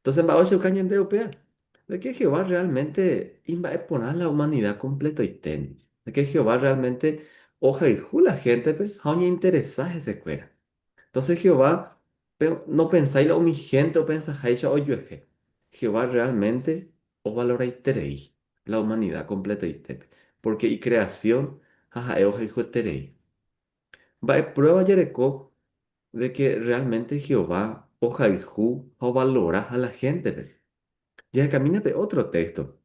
Entonces, mba'e ohechauka ñande upéva? De que Jehová realmente imba'eporã la humanidad completoite. De que Jehová realmente ohayhu la héntepe ha oñeinteresa hesekuéra. Entonces Jehová nopensái la umi hénte opensaháicha ojuehe. Jehová realmente ovaloraiterei la humanidad completoitépe, porque icreación ha ha'e ohayhueterei. Mba'e prueba jareko de que realmente Jehová ohayhu ha ovalora a la héntepe? Jahekamína pe otro texto.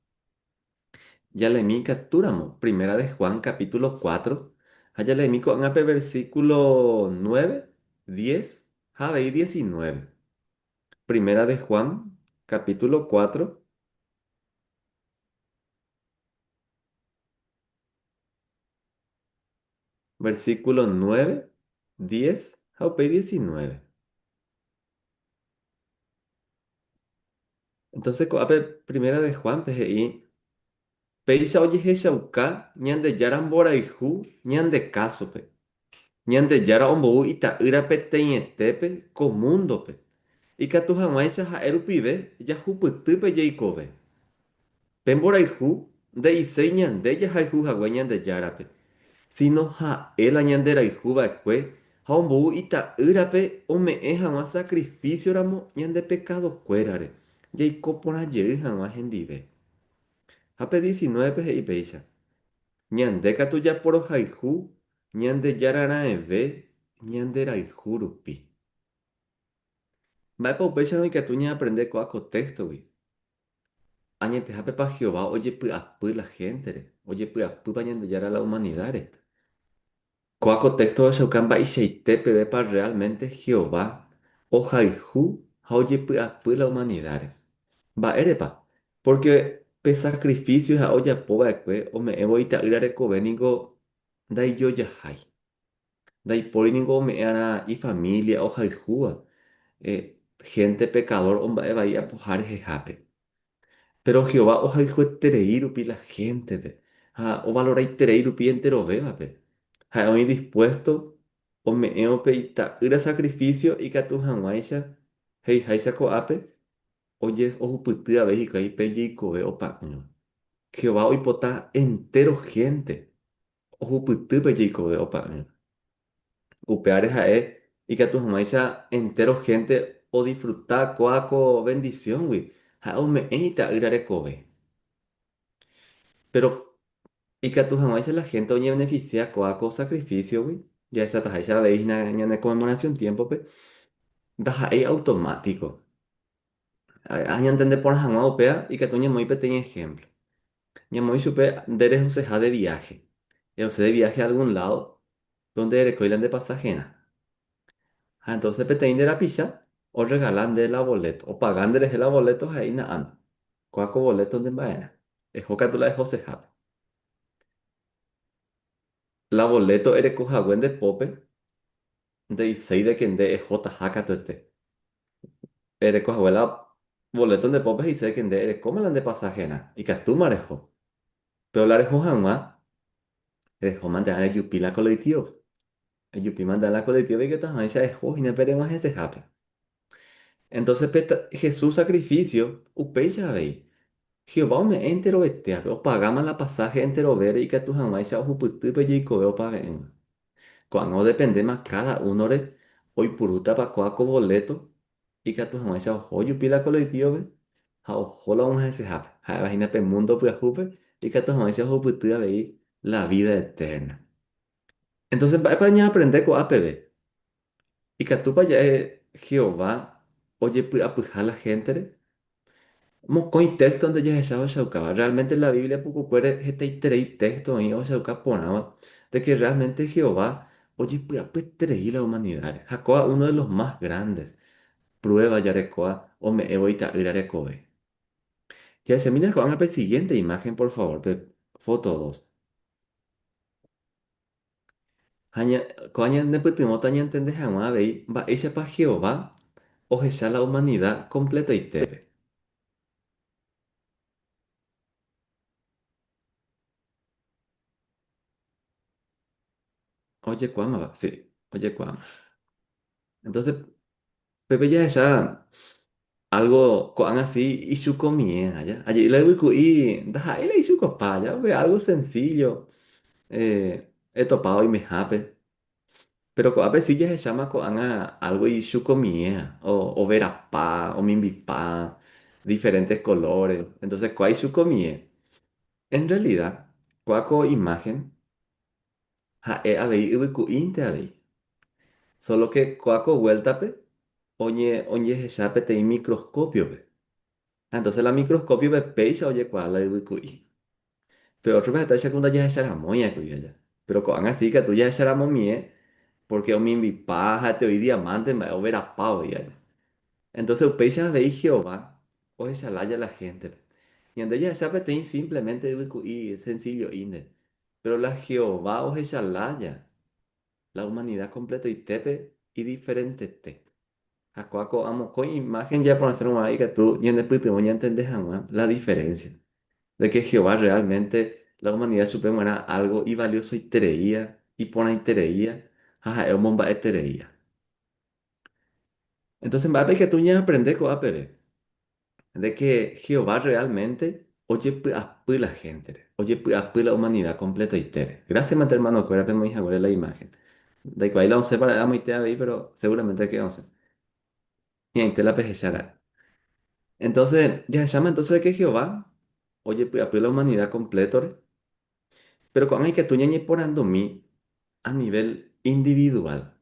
Jaleemi ikatúramo Primera de Juan capítulo 4 ha jaleemi ko'ág̃a pe versículo 9, 10 ha avei 19. Primera de Juan capítulo 4, versículo 9, 10 ha upéi 19. Entonces ko'ápe Primera de Juan-pe he'i, Péicha ojehechauka Ñandejára mborayhu ñande kásope. Ñandejára ombou Ita'ýra peteĩetépe ko múndope, ikatu hag̃uáicha ha'e rupive jahupyty pe jeikove. Pe mborayhu nde'iséi ñande jahayhu hague Ñandejárape, síno ha'e la ñanderayhu va'ekue ha ombou Ita'ýrape ome'ẽ hag̃ua sakrifísioramo ñande pekadokuérare, jaiko porã jey hag̃ua hendive. Ha pe diecinuévepe he'i péicha, Ñande katu japorohayhu Ñandejára raẽve ñanderayhu rupi. Mba'épa upéicharõ ikatu ñaaprende ko'a ko téxtogui? Añetehápepa Jehová ojepy'apy la héntere? Ojepy'apýpa Ñandejára la umanidáre? Kóa ko téxto ohechauka mba'eichaite pevépa rreálmente Jehová ohayhu ha ojepy'apy la umanidáre. Mba'érepa? Pórke pe sakrifísio ha'e ojapo va'ekue ome'ẽvo ita'ýra rekove ningo ndaijojahái. Ndaipóri ningo ome'ẽ'arã ifamília ohayhúva hénte pekadór omba'e vai apoha rehehápe. Péro Jehová ohayhueterei rupi la héntepe ha ovaloraiterei rupi enterovévape, ha'e oĩ dispuésto ome'ẽvo pe ita'ýra sakrifísio ikatu hag̃uáicha he'iháicha ko'ápe ohupyty avei hikuái pe jeikove opa'ỹva. Jehová oipota entéro hénte ohupyty pe jeikove opa'ỹva. Upévare ha'e ikatu hag̃uáicha entéro hénte odisfruta kóa ko vendisióngui, ha'e ome'ẽ ita'ýra rekove. Péro ikatu hag̃uáicha la hénte oñevenefisia kóa ko sakrifísiogui, jahechataháicha avei hína ñane Conmemoración tiémpope, ndaha'éi automátiko. Ha ñantende porã hag̃ua upéva ikatu ñamoĩ peteĩ ehémplo. Ñamoĩ chupe nde rehoseha de viáhe. Ehose de viáhe algún ládo péro nderekói la nde pasaherã. Ha entónse peteĩ nde rapicha orregala nde la voléto, opaga nderehe la voléto ha he'i na'ándo, Kóa ko voléto nde mba'erã. Eho katu la ehosehápe. La voléto ereko hague nde pópe Nde'iséi de ke nde ehotaha katuete. Ereko hague la boleto nde pópe he'ise ke nde erekóma la nde pasajerã, ikatúma reho. Péro la reho hag̃ua, rehómante ág̃a rejupi la kolektívope. Ejupímante ág̃a la kolektívope ikatu hag̃uáicha eho hína pe reg̃uahẽsehápe. Entónse pe Jesús sakrifísio upéicha avei. Jehová ome'ẽ enterovetévape, opagáma la pasáhe enterovére ikatu hag̃uáicha ohupyty pe jeikove opave'ỹva. Ko'ág̃a odependéma káda únore oipurútapa kóa ko voléto ikatu hag̃uáicha oho ojupi la kolektívope ha oho la og̃uahẽsehápe, ha'éva hína pe múndo pyahúpe ikatu hag̃uáicha ohupyty avei la vída etérna. Entónse mba'épa ñaaprende ko'a peve? Ikatúpa ja'e Jehová ojepy'apyha la héntere? Mokõi téxto nde jahecha ohechaukáva. Realmente la Biblia pukukuére hetaiterei téxto oĩ ohechauka porãva de que realmente Jehová ojepy'apyeterei la humanidáre. Ha kóva uno de los más grandes prueba jarekóva ome'ẽvo Ita'ýra rekove. Jahechamína ko'ág̃a pe siguiente imagen por favor, pe foto dos. Ha ko'ã ñanepytyvõta ñantende hag̃ua avei mba'éichapa Jehová ohecha la umanida kompletoitépe. Ojekuaámava, si, ojekuaáma. Entonces, pépe jahecha. Algo ko'ág̃a si ichukomie aja. Aje'i la yvyku'i ndaha'éi la ichukopa aja, upe algo sencillo eh, etopa oimehápe. Pero ko'ápe si jahecháma ko'ág̃a algo ichukomiéa, overapa, omimbipa, diferentes colores. Entonces kóa ichukomie. En realidad, kóa ko imagen ha'e avei yvyku'ínte avei. Solo que kóa ko vuéltape ojehecha peteĩ microscopio-pe. Ha entonces la microscopio-pe péicha ojekuaa la yvyku'i. Pe ótrope hetáicha ku ndajahecharamói akói aja. Péro ko'ág̃a si ikatu jahecharamomie pórke omimbipa ha'ete oĩ diamánte mba'e overapa voi aja. Entonces upéicha avei Jehová ohecha lája la héntepe. Ñande jahecha peteĩ simplemente yvyku'i sensillo'ínte. Péro la Jehová ohecha lája la humanida kompletoitépe idiferentete. Ha kóa ko'ã mokõi imáhen japorãsérõ g̃uarã ikatu ñanepytyvõ ñantende hag̃ua la diferénsia de ke Jehová rreálmente la humanida chupe g̃uarã álgo ivaliosoitereía, iporãitereía ha ha'e omomba'etereía. Entónse mba'épa ikatu ñaaprende ko'a peve? De ke Jehová rreálmente ojepy'apy la héntere, ojepy'apy la umanida kompletoitére. Grásiamante ermanokuéra pemoĩ haguére la imáhen. Ndaikuaái la osẽpa ra'e amoite avei, péro seguramente ke osẽ. Hi'ãite la pehecha ra'e. Entonce, jahecháma entonces de ke Jehová ojepy'apy la umanida komplétore, péro ko'ág̃a ikatu ñañeporandumi a nivel individual.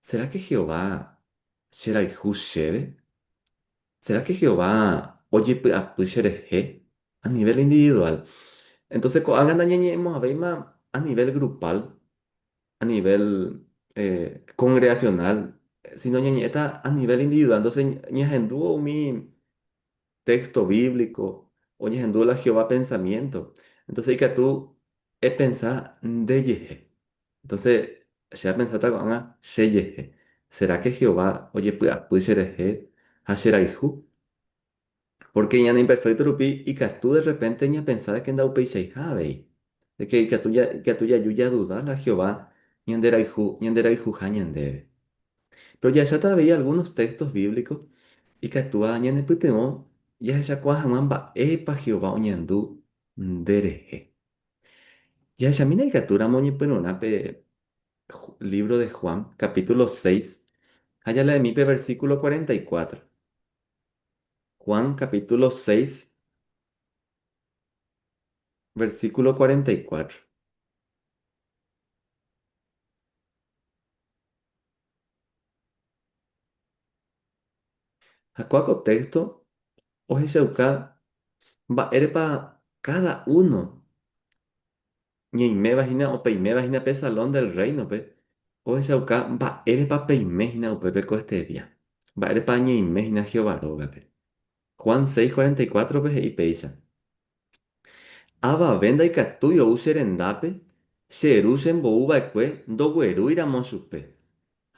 Sera ke Jehová cherayhu chéve? Sera ke Jehová ojepy'apy cherehe a nivel individual? Entonces ko'ág̃a nañañe'ẽmo'ãvéima a nivel grupal, a nivel congregacional, sino ñañe'ẽta a nivel individual. Entonces ñahendúvo umi texto bíblico, oñehendu la Jehová pensamiento. Entonces ikatu epensa ndejehe. Entonces che apensáta ko'ág̃a chejehe. Será que Jehová ojepy'apy cherehe ha cherayhu? Porque ñane imperfecto rupi ikatu de repente ñapensa de que ndaupeichaiha avei. De que ikatu, ikatu jaju jaduda la Jehová ñanderayhu, ñanderayhuha ñandéve. Péro jahecháta avei algunos textos bíblicos ikatúva ñanepytyvõ jahechakuaa hag̃ua mba'épa Jehová oñandu nderehe. Jahechamína ikatúramo oñepyrũrã pe lívro de Juan, capítulo 6, ha jaleemi pe versículo 44. Juan capítulo 6, versículo 44. Ha kóa ko téxto ohechauka mba'érepa káda uno ñaiméva hína o peiméva hína pe Salón del Réinope, ohechauka mba'érepa peime hína upépe ko este día, mba'érepa ñaime hína Jehová rógape. Juan 6:44-pe he'i péicha, Avave ndaikatúi ou che rendápe, che Ru chembou va'ekue ndoguerúi ramo chupe,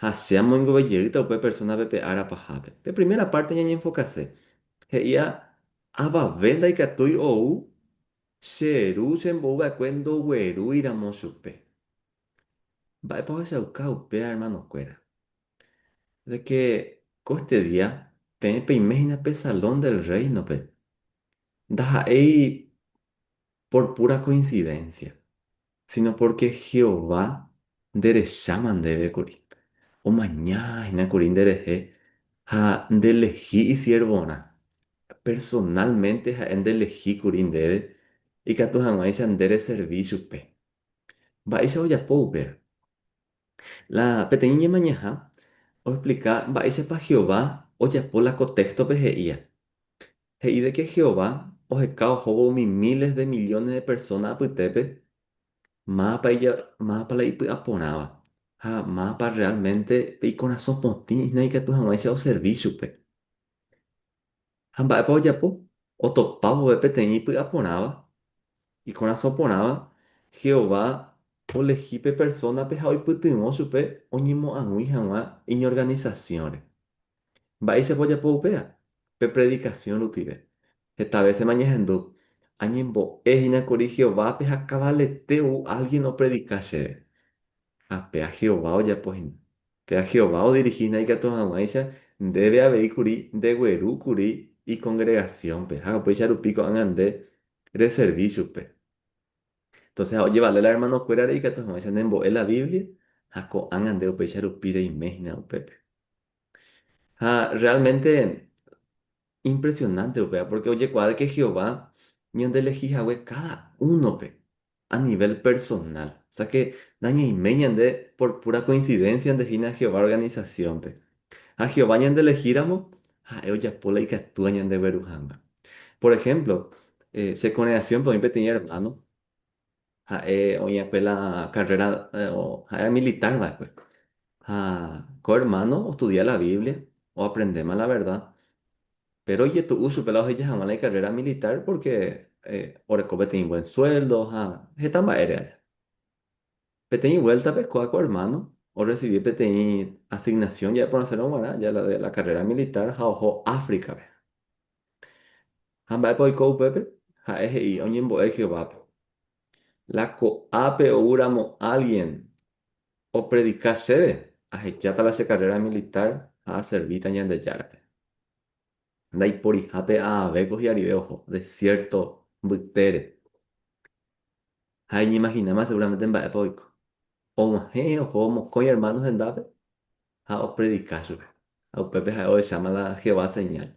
ha che amoingove jeýta upe persónape pe ára pahápe. Pe primera párte ñañenfokase, he'íva avave ndaikatúi ou che Ru chembou va'ekue ndoguerúi ramo chupe. Mba'épa ohechauka upéva ermanokuéra? De ke ko este día peẽ peime hína pe Salón del Réinope, ndaha'éi por pura coincidencia, sino porque Jehová nderecháma ndéve kuri, omaña hína kuri nderehe ha ndelehi isiervorã. Personalmente ha'e ndelehi kuri ndéve ikatu hag̃uáicha nde reservi chupe. Mba'éicha ojapo upéva? La peteĩ ñemañaha oexplika mba'éichapa Jehová ojapo la ko téxtope he'íva. He'i de ke Jehová oheka ohóvo umi miles de millones de persóna apytépe mávapa ija, mávapa la ipy'aporãva ha mávapa rreálmente pe ikorasõ potĩ hína ikatu hag̃uáicha oservi chupe. Ha mba'épa ojapo? Otopa vove peteĩ ipy'aporãva, ikorasõ porãva, Jehová olehi pe persónape ha oipytyvõ chupe oñemoag̃ui hag̃ua iñorganisasiónre. Mba'éichapa ojapo upéva? Pe predikasión rupive. Heta vésema ñahendu, Añembo'e hína kuri Jehovápe ha kavalete ou álgien opredika chéve. Ha péa Jehová ojapo hína. Péa Jehová odirihi hína ikatu hag̃uáicha. Ndéve avei kuri ndegueru kuri ikongregasiónpe, ha upéicha rupi ko'ág̃a nde reservi chupe. Entonces ha ojevale la hermanokuérare ikatu hag̃uáicha nembo'e la Biblia ha ko'ág̃a nde upéicha rupi reime hína upépe. Ha realmente impresionante upéva, porque ojekuaa de que Jehová ñandeelehi hague cada únope a nivel personal. O sea que nañaiméi ñande por pura coincidencia nde hína Jehová organizaciónpe. Ha Jehová ñandeelehíramo, ha'e ojapo la ikatúva ñandegueru hag̃ua. Por ejemplo, che congregaciónpe oĩ peteĩ hermano, ha'e oĩ va'ekue la carrera, ha'e militar va'ekue. Ha ko hermano ostudia la Biblia, oaprendéma la verdad, pero ijetu'u chupe la oheja hag̃ua la icarrera militar porque oreko peteĩ buen sueldo ha heta mba'ére aja. Peteĩ vuéltape kóa ko ermáno orresivi peteĩ asignasión ja'e porãsérõ g̃uarã ja la de la karréra militár ha oho Áfricape. Ha mba'épa oiko upépe? Ha'e he'i oñembo'e Jehovápe, La ko'ápe oúramo álgien opredika chéve, ahejáta la che karréra militár ha aservíta Ñandejárape. Ndaiporihápe aave ko hi'arive oho desiérto mbytére. Ha iñimahináma seguramente mba'épa oiko. Og̃uahẽ oho mokõi ermáno hendápe ha opredika chupe. Ha upépe ha'e ohecháma la Jehová señál.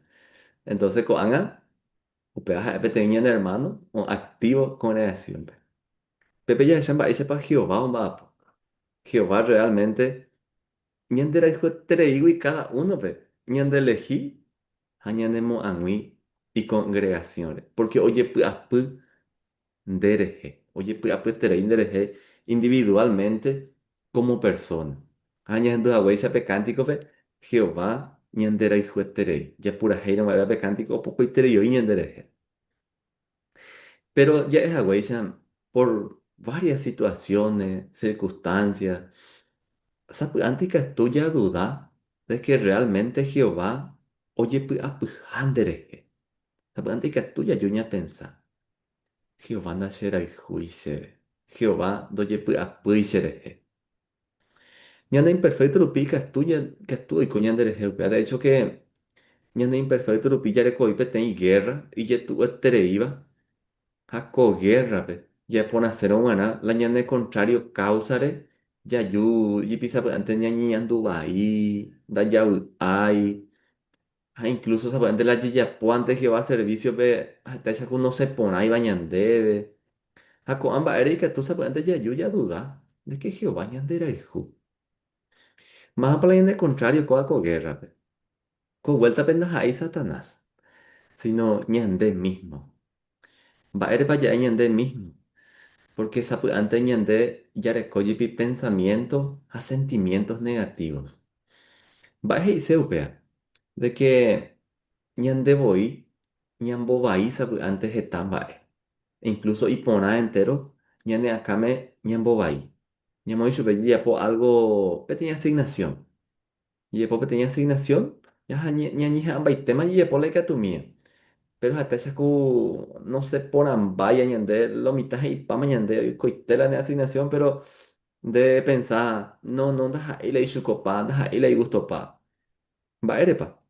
Entonces ko'ág̃a upéva ha'e peteĩ ñane ermáno activo kongregasiónpe. Pépe jahecha mba'éichapa Jehová omba'apo. Jehová realmente ñanderayhuetereígui káda únope ñandelehi ha ñanemoag̃ui ikongregasiónre, pórke ojepy'apy nderehe, ojepy'apyeterei nderehe individuálmente kómo persóna. Ha ñahendu haguéicha pe kántikope, Jehová ñanderayhueterei. Japurahéirõ mba'éva pe kántiko opokoiterei oĩ ñanderehe. Péro ja'e haguéicha por varias situaciones, circunstancias, sapy'ánte ikatu jaduda de que realmente Jehová ojepy'apyha nderehe. Sapy'ánte ikatu jaju ñapensa, Jehová ndacherayhúi chéve, Jehová ndojepy'apýi cherehe. Ñane imperfékto rupi ikatu ikatu oiko ñanderehe upéva. De hecho que ñane imperfékto rupi jarekoi peteĩ gérra ijetu'uetereíva ha ko gérrape jaeporãsérõ g̃uarã la ñane kontrário káusare jaju jepi sapy'ánte ñañeñandu vai, ndajavy'ái ha inklúso sapy'ánte la jajapo ante Jehová servísiope ha'etáicha ku nosẽporãiva ñandéve. Ha ko'ã mba'ére ikatu sapy'ánte jaju jaduda de ke Jehová ñanderayhu. Mávapa la ñane kontrário kóva ko gérrape? Ko vuéltape ndaha'éi Satanás, síno ñande mísmo. Mba'érepa ja'e ñande mísmo? Pórke sapy'ánte ñande jareko jepi pensamiénto ha sentimiéntos negatívos. Mba'e he'ise upéva? De ke ñande voi ñambovai sapy'ánte heta mba'e. Inklúso iporã entéro ñane akãme ñambovai. Ñamoĩ chupe jajapo álgo peteĩ asignasión. Jajapo peteĩ asignasión ñañeha'ãmbaitéma jajapo la ikatumía. Péro ha'etáicha ku nosẽporãmbái ñande lo mitã he'ipáma ñande oikoite la ne asignasión, péro nde epensa, no, no, ndaha'éi la ichukopa, ndaha'éi la igustopa. Mba'érepa?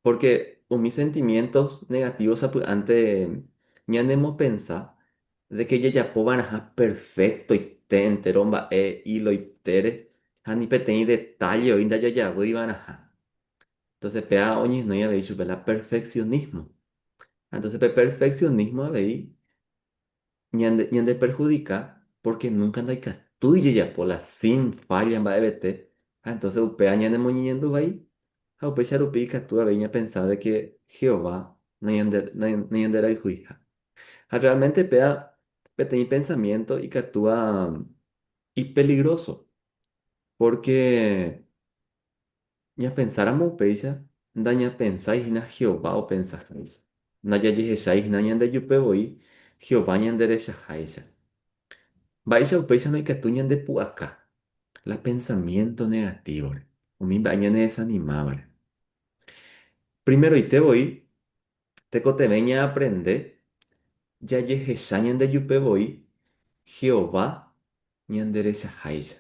Pórke umi sentimientos negativos sapy'ánte ñanemopensa de ke jajapo va'erãha perfektoite entéro mba'e iloitére ha ni peteĩ detalle oĩ ndajajavýi va'erãha. Entonces péva oñehenói avei chupe la perfeccionismo. Entonces pe perfeccionismo avei ñande ñandeperhudika pórke núnka ndaikatúi jajapo la sin fálla mba'evete, ha entónse upéva ñanemoñeñandu vai. Ha upéicha rupi ikatu avei ñapensa de ke Jehová nañanderayhuiha. Ha rreálmente péva peteĩ pensamiénto ikatúva ipeligróso, pórke Ñapensáramo upéicha, ndañapensái hína Jehová opensaháicha. Ndajajehechái hína ñandejupe voi Jehová ñanderechaháicha. Mba'éicha upéicharõ ikatu ñandepu'aka la pensamiénto negatívore, umi mba'e ñanedesanimávare? Primeroite voi Tekotevẽ ñaaprende jajehecha ñandejupe voi Jehová ñanderechaháicha.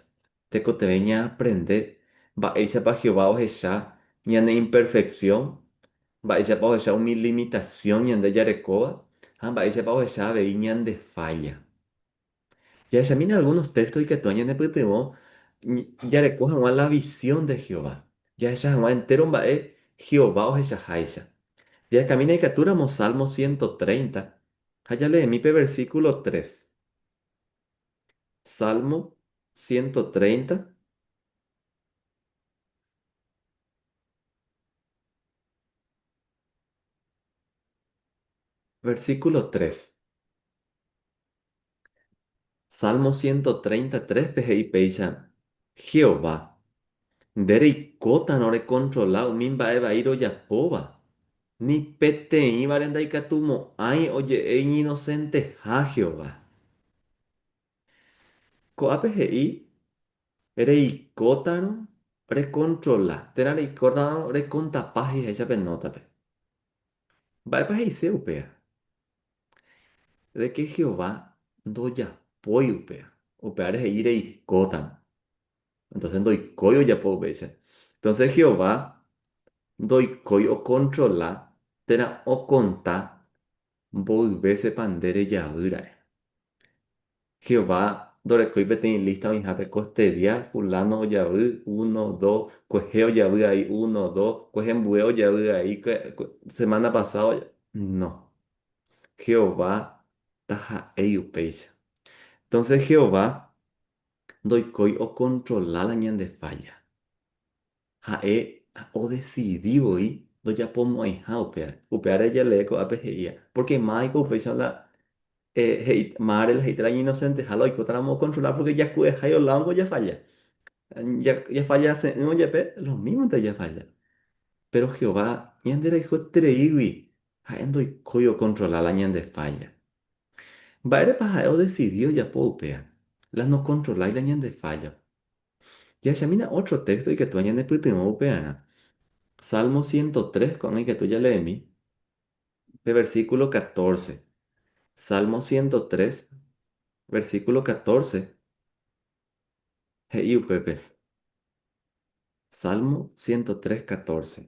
Tekotevẽ ñaaprende mba'éichapa Jehová ohecha ñane imperfección, mba'éichapa ohecha umi limitación ñande jarekóva ha mba'éichapa ohecha avei ñande falla. Jahechamína algunos textos ikatúva ñanepytyvõ jareko hag̃ua la visión de Jehová, jahecha hag̃ua entéro mba'e Jehová ohechaháicha. Jahekamína ikatúramo Salmo 130 ha jaleemi pe versículo 3. Salmo 130, versículo 3. Salmo 133-pe he'i péicha, Jehová, nde reikótarõ rekontrola umi mba'e vai rojapóva, ni peteĩvare ndaikatumo'ãi oje'e iñinosenteha Jehová. Ko'ápe he'i reikótarõ rekontrola térã reikótarõ rekontapa he'iháicha pe nótape. Mba'épa he'ise upéva? De ke Jehová ndojapói upéva. Upévare he'i reikótarõ. Entonces ndoikói ojapo upéicha. Entonces Jehová ndoikói okontrola térã okonta mboy vésepa nde rejavy ra'e. Jehová ndorekói peteĩ lísta oĩhápe kostedia fuláno ojavy, uno, dos, kuehe ojavy ai, uno, dos, kuehe mbue ojavy ai, semána pasádo ojavy. No. Jehová ndaha'éi upéicha. Entonces Jehová ndoikói okontrola la ñande fálla. Ha'e odesidi voi ndojapomo'ãiha upéva. Upévare jalee ko'ápe he'íva, pórke máiko upéicha la he'i, mávare la he'íta la iñinosenteha la oikótaramo okontrola pórke jaku'ehái oláongo jafalla. Jafallase'ỹvo jepe, lomímonte jafalla. Péro Jehová ñanderayhuetereígui ha'e ndoikói okontrola la ñande fálla. Mba'érepa ha'e odesidi ojapo upéva? La nokontrolái la ñande fálla. Jahechamína ótro téxto ikatúva ñanepytyvõ upearã. Salmo 103, ko'ág̃a ikatu jaleemi pe versíkulo 14. Salmo 103, versíkulo 14, he'i upépe. Salmo 103, 14.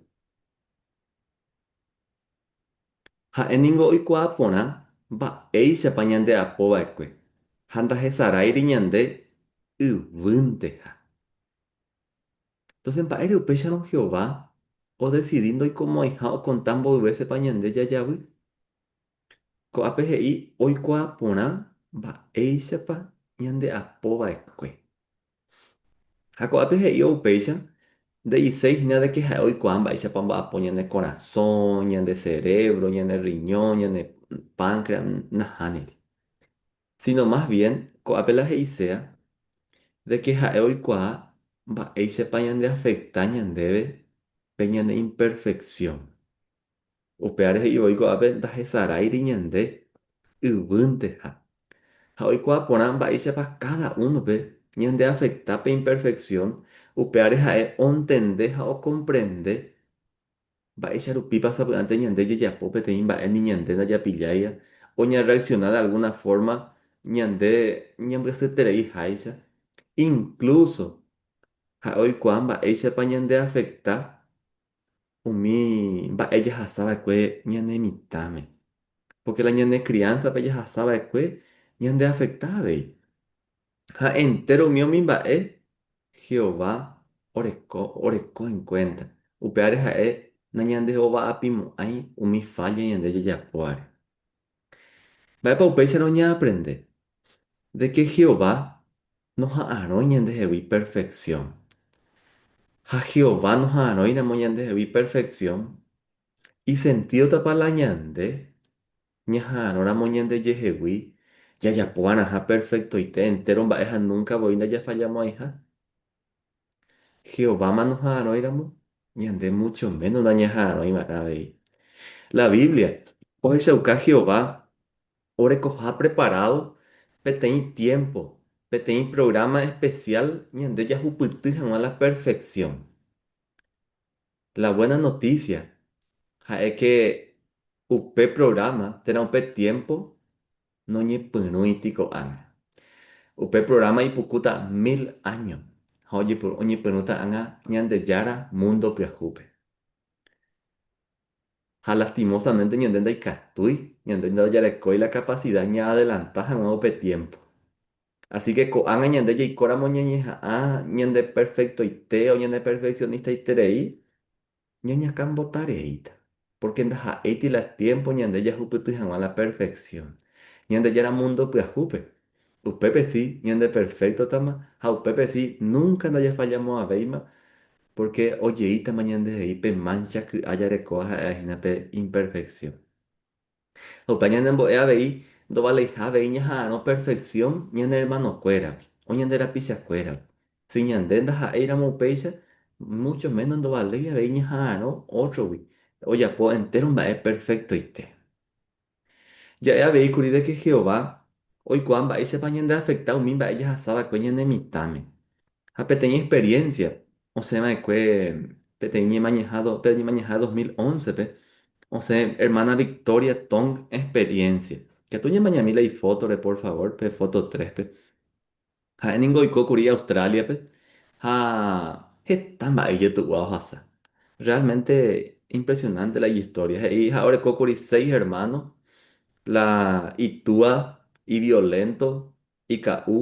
Ha'e ningo oikuaa porã mba'éichapa ñande'apo va'ekue ha ndahesaráiri ñande yvýnteha. Entonces mba'ére upéicharõ Jehová odesidi ndoikomo'ãiha okonta mboy vésepa ñande jajavy? Ko'ápe he'i oikuaa porã mba'éichapa ñande'apo va'ekue. Ha ko'ápe he'i upéicha, nde'iséi hína de ke ha'e oikuaa mba'éichapa omba'apo ñane korasõ, ñande cerebro, ñane riñón, ñane páncreas, nahániri. Sino más bien, ko'ápe la he'iséa de ke ha'e oikuaa mba'éichapa ñandeafecta ñandéve pe ñane imperfección. Upévare he'i voi ko'ápe ndahesaráiri ñande yvýnteha. Ha oikuaa porã mba'éichapa káda únope ñandeafekta pe imperfeksión, upévare ha'e ontende ha okomprende mba'éicha rupípa sapy'ánte ñande jajapo peteĩ mba'e ni ñande ndajapilláiva o ñarreaksiona de algúna fórma ñande ñambyasyeterei háicha. Inklúso ha'e oikuaa mba'éichapa ñandeafekta umi mba'e jahasa va'ekue ñane mitãme. Pórke la ñane kriánsape jahasa va'ekue ñandeafekta avei. Ha entéro umi umi mba'e Jehová oreko oreko enkuénta. Upévare ha'e nañandehova'apimo'ãi umi fálla ñande jajapóvare. Mba'épa upéicharõ ñaaprende? De ke Jehová noha'arõi ñandehegui perfeksión. Ha Jehová noha'arõiramo ñandehegui perfeksión, isentídotapa la ñande ñaha'arõramo ñandejehegui jajapo va'erãha perfektoite entéro mba'e ha núnka voi ndajafallamo'ãiha? Jehováma noha'arõiramo, ñande múcho méno nañaha'arõi va'erã avei. La Biblia ohechauka Jehová orekoha preparádo peteĩ tiémpo, peteĩ prográma espesiál ñande jahupyty hag̃ua la perfeksión. La buena notísia ha'e ke upe prográma térã upe tiémpo noñepyrũiti ko'ág̃a. Upe prográma ipukúta mil áño ha oñepyrũta ág̃a Ñandejára múndo pyahúpe. Ha lastimosamente ñande ndaikatúi, ñande ndajarekói la capacidad ñaadelanta hag̃ua upe tiempo. Así que ko'ág̃a ñande jaikóramo ñañeha'ã ñande perfectoite o ñande perfeccionistaiterei, ñañakãmbotareíta. Porque ndaha'éiti la tiempo ñande jahupyty hag̃ua la perfección. Ñandejára mundo pyahúpe. Upépe si ñande perfectotama ha upépe si nunca ndajafallamo'ãvéima porque ojeítama ñandehegui pe mancha ky'a jarekóva ha'ehína pe imperfección. Ha upe ñanembo'e avei ndovaleiha avei ñaha'arõ perfección ñane hermanokuéragui o ñande rapichakuéragui. Si ñande ndaha'éiramo upéicha, mucho menos ndovaléi avei ñaha'arõ ótrogui ojapo entéro mba'e perfectoite. Ja'e avei kuri de ke Jehová oikuaa mba'éichapa ñandeafekta umi mba'e jahasa va'ekue ñane mitãme. Ha peteĩ experiencia osẽ va'ekue peteĩ ñemañaha pe ñemañaha 2011-pe, osẽ hermana Victoria Tong experiencia. Ikatu ñamañami la ifótore por favor, pe foto 3-pe. Ha'e ningo oiko kuri Australia-pe ha heta mba'e ijetu'úva ohasa. Realmente impresionante la ijistoria. He'i ha'e oreko kuri seis hermano, la itúa iviolento, ika'u,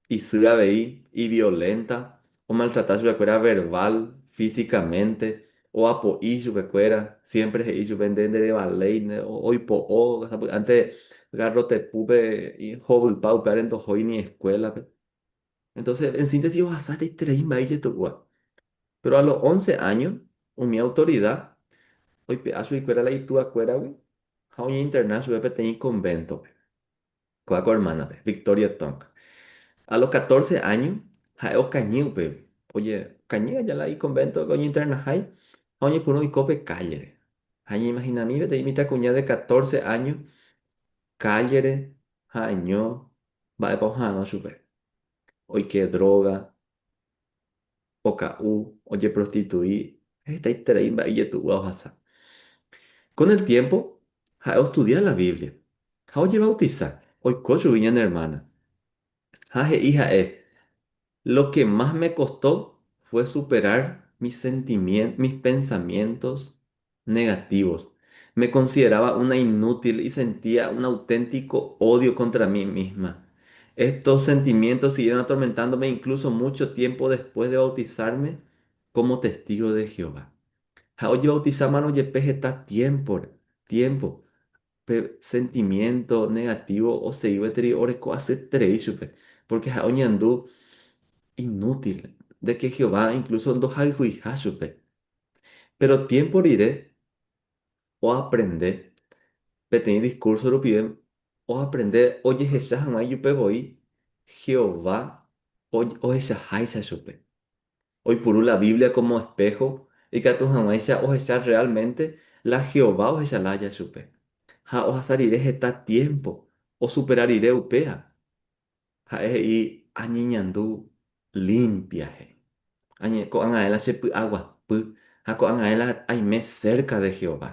isy avei iviolenta, omaltrata chupekuéra verbal, físicamente, oapo'i chupekuéra, siempre he'i chupe nde nderevaléi, oipo'o, sapy'ánte garrotepúpe hovypa upévare ndohói ni escuela-pe. Entonces, en síntesis ohasa hetaiterei mba'e ijetu'úva. Pero a los 11 años, umi autoridad oipe'a chuguikuéra la ituakuéragui ha oñeinterna chupe peteĩ convento-pe. Kóva ko hermana-pe, Victoria Tong. A los 14 años, ha'e okañy upégui. Oje, okañy aja la iconvento-pe oñeinternahái ha oñepyrũ oiko pe calle-re. Ha ñañeimaginami peteĩ mitãkuña de 14 años calle-re ha'eño mba'épa oha'arõ chupe. Oike droga, oka'u, ojeprostitui, hetaiterei mba'e ijetu'úva ohasa. Con el tiempo, ha'e ostudia la Biblia ha ojebautisa, oiko chugui ñane hermana. Ha he'i ha'e, Lo que más me costó fue superar mis sentimientos, mis pensamientos negativos. Me consideraba una inútil y sentía un auténtico odio contra mí misma. Estos sentimientos siguieron atormentándome incluso mucho tiempo después de bautizarme como testigo de Jehová. Ha ojebautisámarõ jepe heta tiempo, tiempo, pe sentimiento negativo osegi gueteri oreko asyeterei chupe, porque ha'e oñandu inútil, de que Jehová incluso ndohayhuiha chupe. Péro tiémpo rire oaprende peteĩ diskúrso rupive oaprende ojehecha hag̃ua ijupe voi Jehová ohechaháicha chupe. Oipuru la Biblia kómo espého ikatu hag̃uáicha ohecha rreálmente la Jehová ohecha lája chupe. Ha ohasa rire heta tiémpo osupera rire upéva, Ha'e he'i, Añeñandu limpia, he'i. Añe, ko'ág̃a la chepy'aguapy ha ko'ág̃a la aime sérka de Jehová.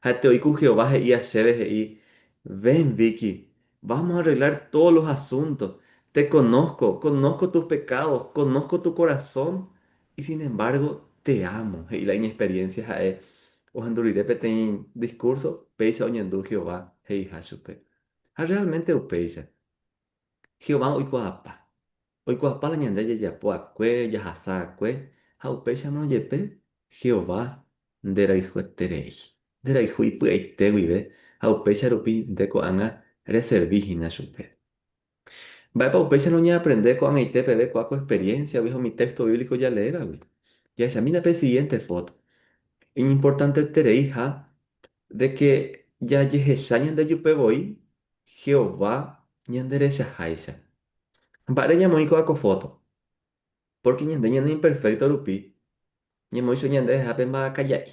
Ha'ete oĩ ku Jehová he'íva chéve he'i, Ven, Vicky, vamos a arreglar todos los asuntos. Te conozco, conozco tus pecados, conozco tu corazón y sin embargo te amo, he'i la iñexperiencia ha'e ohendu rire peteĩ discurso péicha oñandu Jehová he'iha chupe. Ha realmente upéicha, Jehová oikuaapa. Oikuaapa la ñande jajapo akue, jahasa akue, ha upéicharõ jepe Jehová nderayhueterei. Nderayhu ipy'aite guive ha upéicha rupi nde ko'ág̃a reservi hína chupe. Mba'épa upéicharõ ñaaprende ko'ag̃aite peve kua ko experiencia-gui ha umi téxto bíblico jaleévagui? Jahechamína pe siguiente fóto. Iñimportantetereiha De ke jajehecha ñandejupe voi Jehová ñanderechaháicha. Mba'ére ñamoĩ ko'ã ko fóto? Pórke ñande ñaneimperfékto rupi, ñamoĩ chupe ñande rehehápe mba'akaja'i.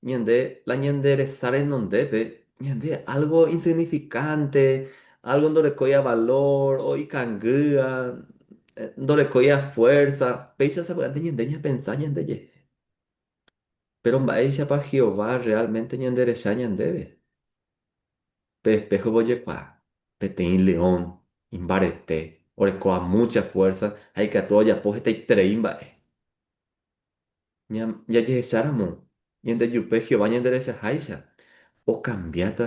Ñande la ñande resa renondépe, ñande álgo insignifikánte, álgo ndorekóiva valór, o ikangýva, ndorekóiva fuérsa. Péicha sapy'ánte ñande ñapensa ñandejehe. Péro mba'éichapa Jehová rreálmente ñanderecha ñandéve? Pe espéhope ojekuaa peteĩ león imbarete, orekóva múcha fuérsa ha ikatu ojapo hetaiterei mba'e. Jajehecháramo Ñandejupe Jehová ñanderechaháicha, okambiáta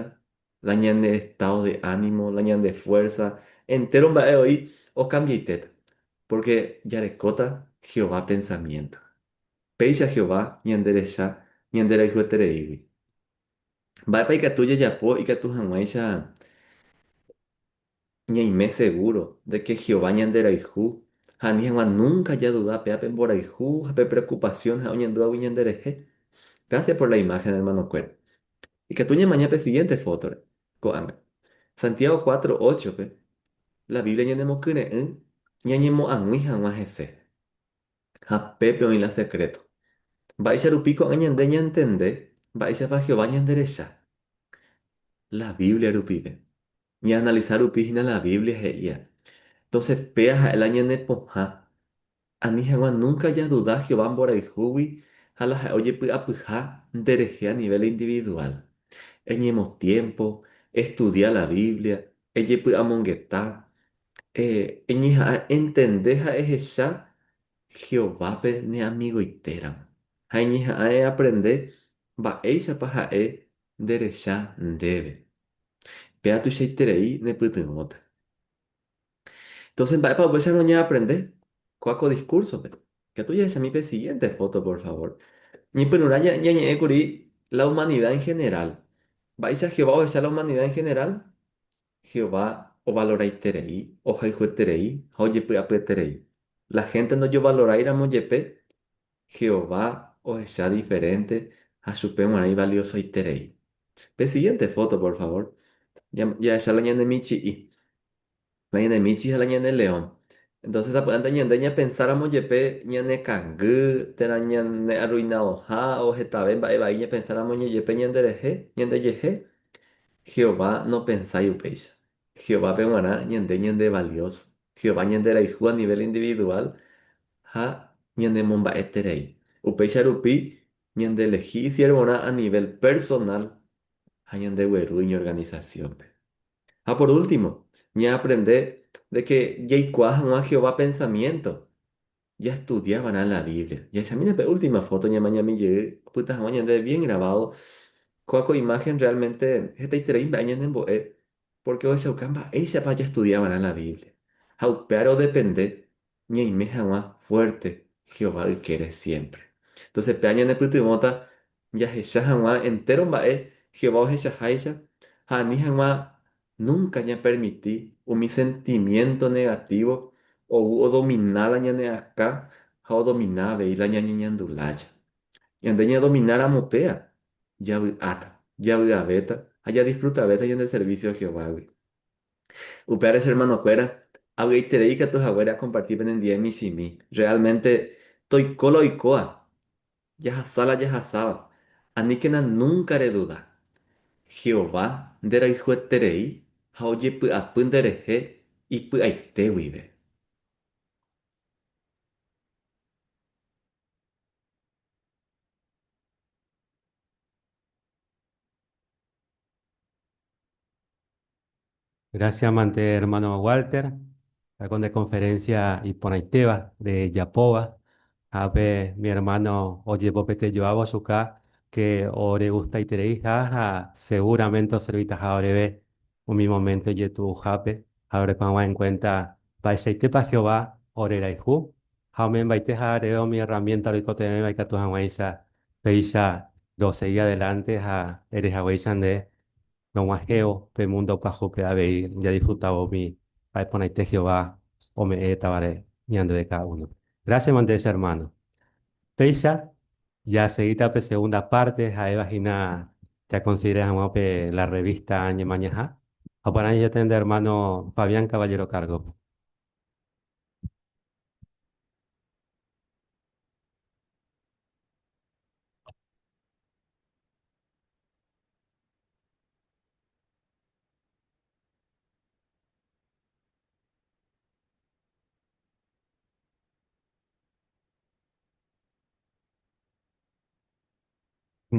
la ñane estado de ánimo, la ñande fuerza, entéro mba'e oĩ okambiaitéta, pórke jarekóta Jehová pensamiénto. Péicha Jehová ñanderecha ñanderayhuetereígui. Mba'épa ikatu jajapo ikatu hag̃uáicha ñaime segúro de ke Jehová ñanderayhu ha ani hag̃ua núnka jaduda péva pe mborayhu ha pe preokupasión ha'e oñandúvagui ñanderehe? Grásia por la imáhen ermanokuéra. Ikatu ñamaña pe sigiénte fótore, ko'ág̃a. Santiago 4:8-pe, la Biblia ñanemokyre'ỹ ñañemoag̃ui hag̃ua hese. Ha pépe oĩ la sekréto. Mba'éicha rupi ko'ág̃a ñande ñantende mba'éichapa Jehová ñanderecha? La Biblia rupive. Ñaanalisa rupi hína la Biblia he'íva. Entonces péa ha'e la ñane pohã ani hag̃ua núnka jaduda Jehová mborayhúgui ha la ha'e ojepy'apyha nderehe a nivel individual. Eñemotiémpo, estudia la Biblia, ejepy'amongeta, eñeha'ã entende ha ehecha Jehovápe ne amigoitéramo. Ha eñeha'ã eaprende mba'éichapa ha'e nderecha ndéve. Péva tuichaiterei nepytyvõta. Entonces, mba'épa upéicharõ ñaaprende kóa ko diskúrsope? Ikatu jahechami pe siguiente foto, por favor. Ñepyrũrã ñañe'ẽ kuri la humanida en general. Mba'éicha Jehová ohecha la humanida en general? Jehová ovaloraiterei, ohayhueterei ha ojepy'apyeterei. La hénte ndojovaloráiramo jepe, Jehová ohecha diferénte ha chupe g̃uarã ivaliosoiterei. Pe siguiente foto, por favor. Jahecha la ñane michi'i. La ñane michi ha la ñane león. Entonces sapy'ánte ñande ñapensáramo jepe ñane kangy térã ñane arruinadoha o hetave mba'e vai ñapensáramo jepe ñanderehe, ñandejehe, Jehová nopensái upéicha. Jehovápe g̃uarã ñande ñandevalioso. Jehová ñanderayhu a nivel individual ha ñanemomba'eterei. Upéicha rupi ñandeelehi isiervorã a nivel personal ha ñandegueru iñorganisasiónpe. Ha por último, ñaaprende de ke jaikuaa hag̃ua Jehová pensamiénto. Jastudia va'erã la Biblia. Jahechamína pe última foto ñamañami jey opyta hag̃ua ñandéve bien grabado. Kóa ko imagen realmente hetaiterei mba'e ñanembo'e pórke ohechauka mba'éichapa jastudia va'erã la Biblia. Ha upévare odepende ñaime hag̃ua fuerte Jehová ykére siémpre. Entonces péva ñanepytyvõta jahecha hag̃ua entéro mba'e Jehová ohechaháicha ha ani hag̃ua Núnka ñapermiti umi sentimiénto negatívo ou odomina la ñane akã ha odomina avei la ñañeñandu lája. Ñande ñadomináramo péa, javy'áta, javy'avéta ha jadisfrutavéta ñande servísio Jehovágui. Upévare che ermanokuéra, avy'aiterei ikatu haguére akomparti penendie michĩmi. Rreálmente toiko la oikóva, Jahasa la jahasáva, aníkena núnka reduda. Jehová nderayhueterei ha ojepy'apy nderehe ipy'aite guive. Gracias, mante hermano Walter. Con de conferencia iporãitéva de Japóva. Ha mi hermano ojepopete joávo chuka que ore gustaiterei ha seguramente oservitaha oreve umi momento jetu'uhápe ha orekog̃ua en cuenta mba'eichaitépa Jehová orerayhu ha ome'ẽmbaite ha areve umi herramienta roikotevẽva ikatu hag̃uáicha péicha rosegi adelante ha erehaguéicha nde Rog̃uahẽvo pe múndo pyahúpe avei jadisfrutávo umi mba'e porãite Jehová ome'ẽtavare ñandéve káda únope. Grásia mante che ermáno. Péicha jasegíta pe segunda párte ha'éva hína jakonsidera hag̃ua pe la rrevísta Ñemañaha. Ha upearã jajatende ermáno Fabián Caballero kárgope.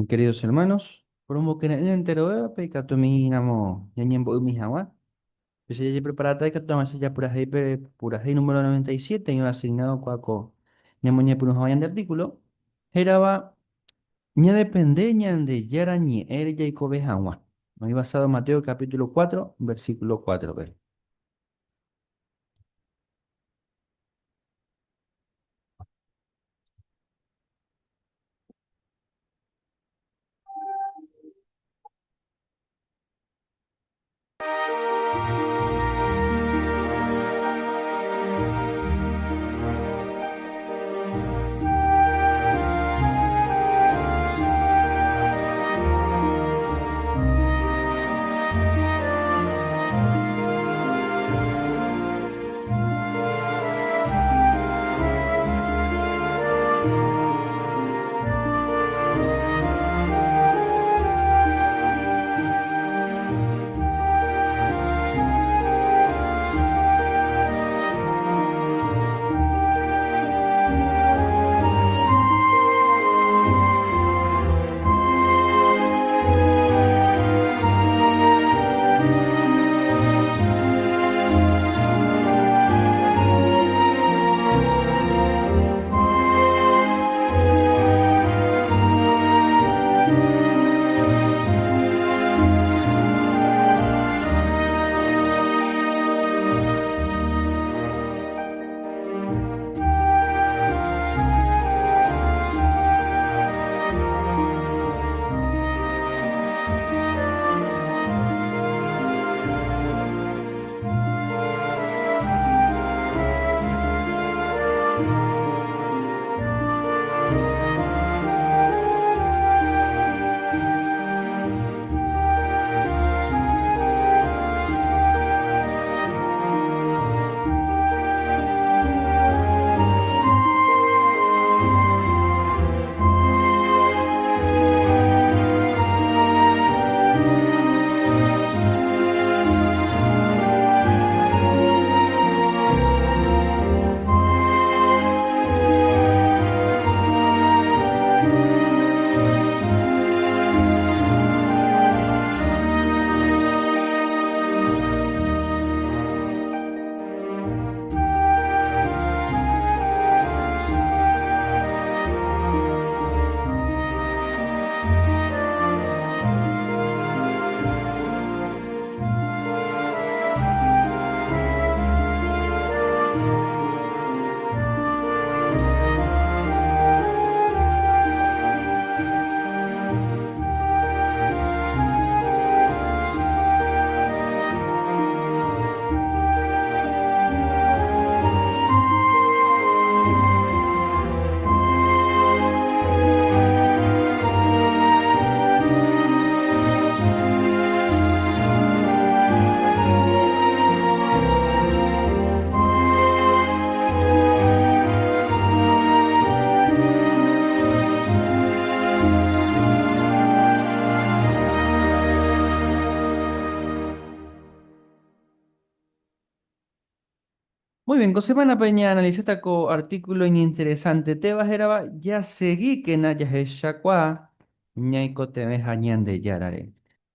Queridos hermanos, poromokyre'ỹ enterovévape ikatumiramo ñañembo'ymi hag̃ua. Péicha jajepreparáta ikatu hag̃uáicha japurahéi pe purahéi número 97 oĩva asignado kua ko ñamoñepyrũ hag̃ua ñande artículo, hérava. Ñadepende Ñandejára ñe'ẽre jaikove hag̃ua. Oĩ basado Mateo capítulo 4, versículo 4-pe. Muy bien, con semana peña analiza ko artículo interesante teba hérava Jasegíkena jahechakuaa ñaikotevẽha Ñandejárare.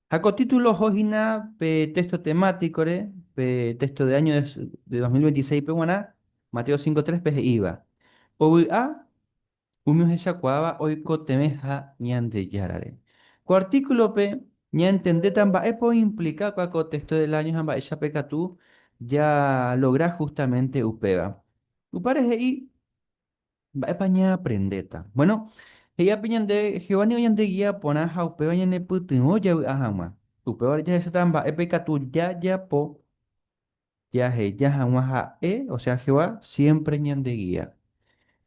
Ha ko título oho hína pe texto temático-re, pe texto de año de 2026-pe g̃uarã, Mateo 5.3 pe he'íva, Ovy'a Umi ohechakuaáva oikotevẽha Ñandejárare. Ko artíkulope ñaentendéta mba'épa oimplika kua ko téxto del áño ha mba'éichapa ikatu jalogra justamente upéva. Upévare he'i mba'épa ñaaprendéta. Bueno, he'i ápe ñande Jehová ningo ñandegia porã ha upéva ñanepytyvõ javy'a hag̃ua. Upévare jahecháta mba'épa ikatu jajapo Jaheja hag̃ua ha'e, osea Jehová, siémpre ñandegia.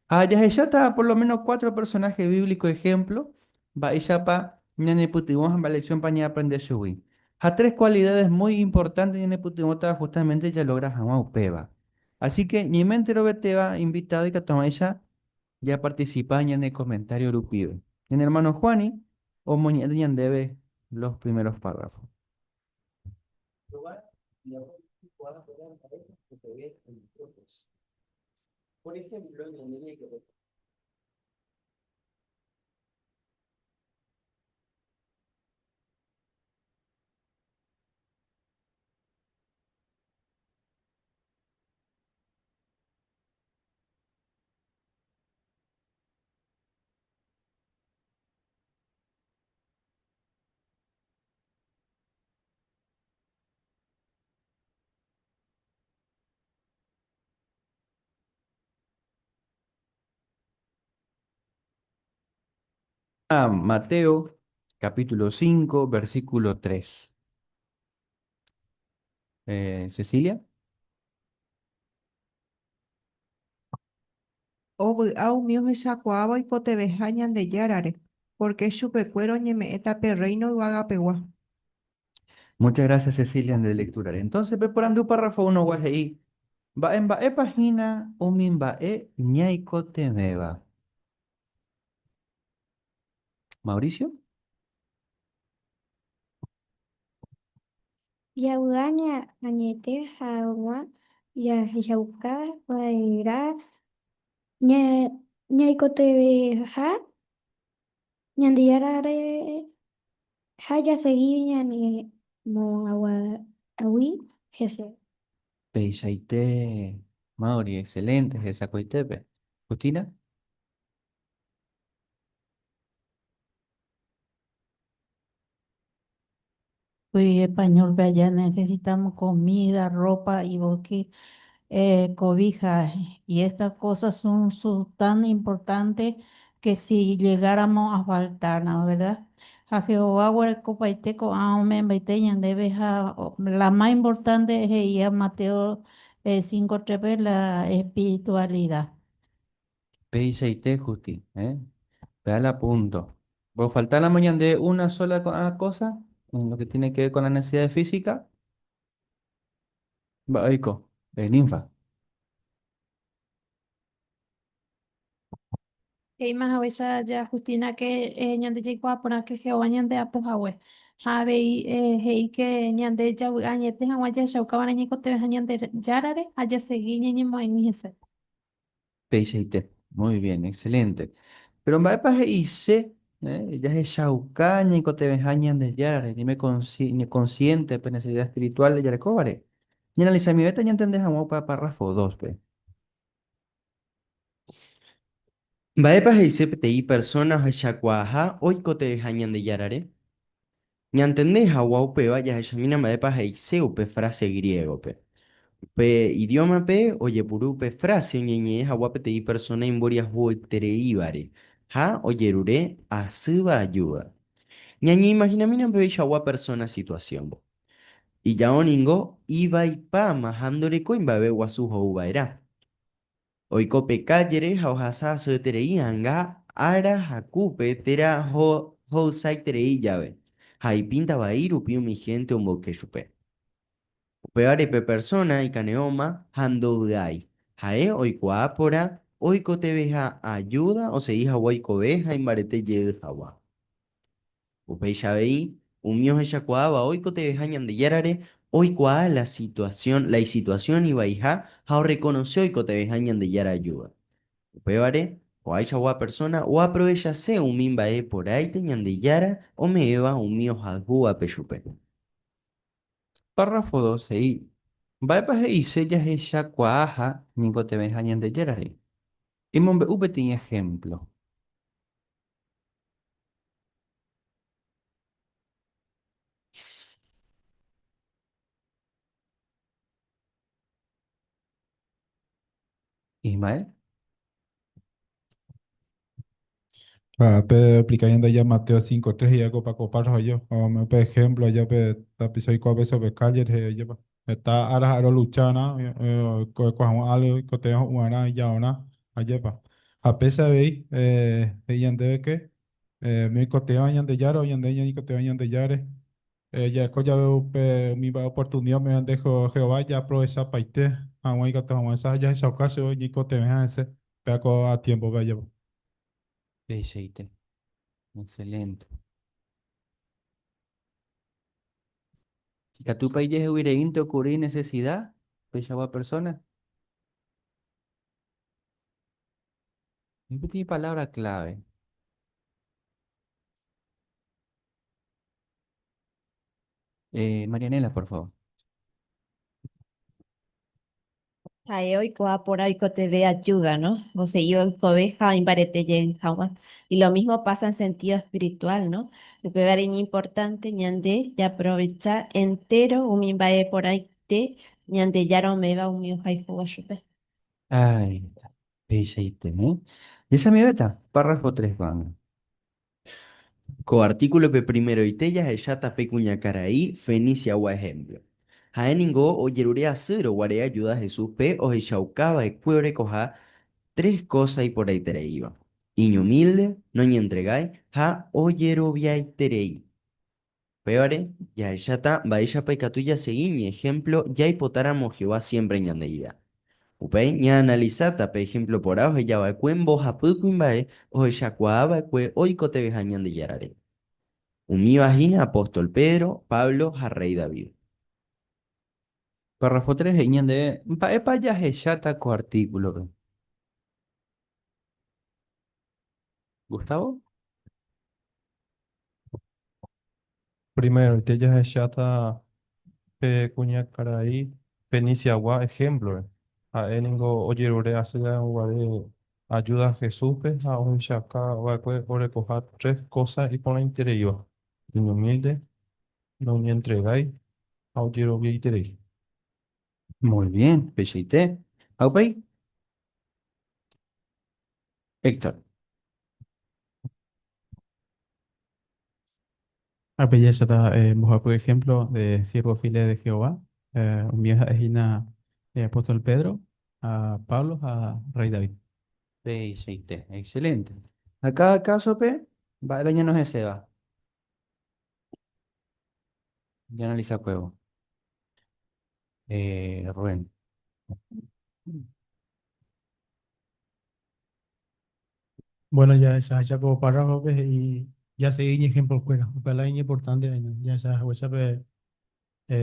Ha jahecháta por lo méno cuatro personáhe bíblico ehémplo, mba'éichapa ñanepytyvõ ha mba'e leksiónpa ñaaprende chugui. Ha tres kualidades muy importante ñanepytyvõtava justamente jalogra hag̃ua upéva. Así que ñaime enterovetéva invitado ikatu hag̃uáicha japarticipa ñane comentario rupive. Ñane hermano Juani omoñe'ẽta ñandéve los primeros párrafos. A Mateo, capítulo 5, versículo 3. Cecilia. Ovy'a umi ohechakuaáva oikotevẽha Ñandejárare, porque chupekuéra oñeme'ẽta pe Reino yvagapegua. Muchas gracias, Cecilia, de lectura. Entonces, pe porandu párrafo 1 he'i, mba'e mba'épa hína umi mba'e ñaikotevẽva. Mauricio. Javy'a añete hag̃ua jahechauka va'erã ñaikotevẽha Ñandejárare ha jasegi ñanemoag̃ui hese. Peichaite, Mauri, excelente, hesakuaitépe. Justina. Pues español, pe allá necesitamos comida, ropa y porque cobija. Y estas cosas son tan importantes que si llegáramos a faltar, ¿no? ¿Verdad? A Jehová guarekopaite ko'ã ome'ẽmbaite ñandéve ha la más importante es he'i Mateo 5.3 la espiritualidad. Peichaite, Justi, ¿eh? Ve punto. Por faltar la mañana de una sola cosa, en lo que tiene que ver con la necesidad física, va, oiko, ninfa. He'íma haguéicha ja Justina que ñande jaikuaa porã que Jehová ñande apohague. Ha avei he'i que ñande javy'a añete hag̃ua jahechaukava'erã ñaikotevẽha Ñandejárare ha jasegi ñañemoag̃ui hese. Peichaite. Muy bien, excelente. Pero mba'épa he'ise, jahechauka ñaikotevẽha Ñandejárare, ñaime consciente pe necesidad espiritual de jarekóvare. Ñaanalizamivéta ñantende hag̃ua upe párrafo 2 pe. Mba'épa he'ise peteĩ persona ohechakuaaha oikotevẽha Ñandejárare? Ñantende hag̃ua upéva jahechamína mba'épa he'ise upe frase griégope. Upe idiómape ojepuru upe frase oñeñe'ẽ hag̃ua peteĩ persona imboriahuetereívare ha ojerure asýva ayuda. Ñañeimaginamína upeichagua persona situación. Ijao ningo ivaipáma ha ndorekói mba'eve guasu ho'uva'erã. Oiko pe kállere ha ohasa asyeterei anga ára hakúpe térã ho'ysaiterei jave, ha ipínta vai rupi umi hénte omboyke chupe. Upévare pe persóna ikane'õma ha ndovy'ái. Ha'e oikuaa porã oikotevẽha ajúda osegi hag̃ua oikove ha imbarete jey hag̃ua. Upéicha avei, umi ohechakuaáva oikotevẽha Ñandejárare oikuaa la situasión, la isituasión ivaiha ha orrekonose oikotevẽha Ñandejára ajúda. Upévare, ko'ãichagua persóna oaprovechase umi mba'e porãite Ñandejára ome'ẽva umi ohayhúvape chupe. Párrafo 2 he'i, Mba'épa he'ise jahechakuaaha ñaikotevẽha Ñandejárare? Emombe'u peteĩ ehémplo. Ismael. Pe explica ñande ya Mateo 5.3 y algo pa párrafo yo. Pe ejemplo allá pe tapicha oikuaa pe calle je pa. Está ara aro luchana ko algo ko te uarã yaorã ajepa. Ha pese avei he'i que mi koteva Ñandejára o ñande ñaikotevẽ Ñandejárare jareko jave upe umi oportunidad me dejo Jehová ya aprovechapaite hag̃ua ikatu hag̃ua jahechauka chéve ñaikotevẽha hese péa ko a tiempo pe ajepa. Peichaite. Excelente. Ikatúpa ijeheguireínte ocurrir necesidad peichagua persona? Peteĩ palabra clave. Marianela, por favor. Ha'e oikuaa porã oikotevẽ ayuda, ¿no? Osegi oikove ha imbarete jey hag̃ua. Y lo mismo pasa en sentido espiritual, ¿no? Upévare iñimportante ñande japrovecha entero umi mba'e porãite Ñandejára ome'ẽva umi ohayhúva chupe. Ahí está. Peichaite, ¿eh? Y esa mi beta, párrafo 3, van. Ko artíkulope primeroite jahecháta pe kuñakarai Feniciagua ehémplo. Ha'e ningo ojerure asýrõ guare ajúda Jesúspe ohechauka va'ekue orekoha tres kósa iporãitereíva, iñumílde, noñentregái ha ojeroviaiterei. Upévare, jahecháta mba'éichapa ikatu jasegi iñehémplo jaipotáramo Jehová siémpre ñandegia. Upéi, ñaanalisáta pe ehémplo porã oheja va'ekue mbohapy kuimba'e ohechakuaa va'ekue oikotevẽha Ñandejárare. Umíva hína apóstol Pedro, Pablo ha rréi David. Párrafo 3 he'i ñandéve mba'épa jahecháta ko artíkulope. Gustavo? Primeroite jahecháta pe kuñakarai Feniciagua ehémplore. Ha'e ningo ojerure asy guare ajúda Jesúspe ha ohechauka va'ekue orekoha tres kósa iporãitereíva, iñumílde, noñentregái ha ojeroviaiterei. Muy bien, peichaite. Ha upéi, Héctor. Ha pejecháta mbohapy ejemplo de siervo fieles de Jehová, umi ha'e hína apóstol Pedro, ha Pablo ha rey David. Peichaite, excelente. Ha káda kásope, mba'e la ñanohẽséva? Ñaanalisakuévo. Rubén. Bueno, jahecha ko párrafope he'i jasegi iñejemplokuéra. Upéva la iñimportánte año. Jahecha haguéicha pe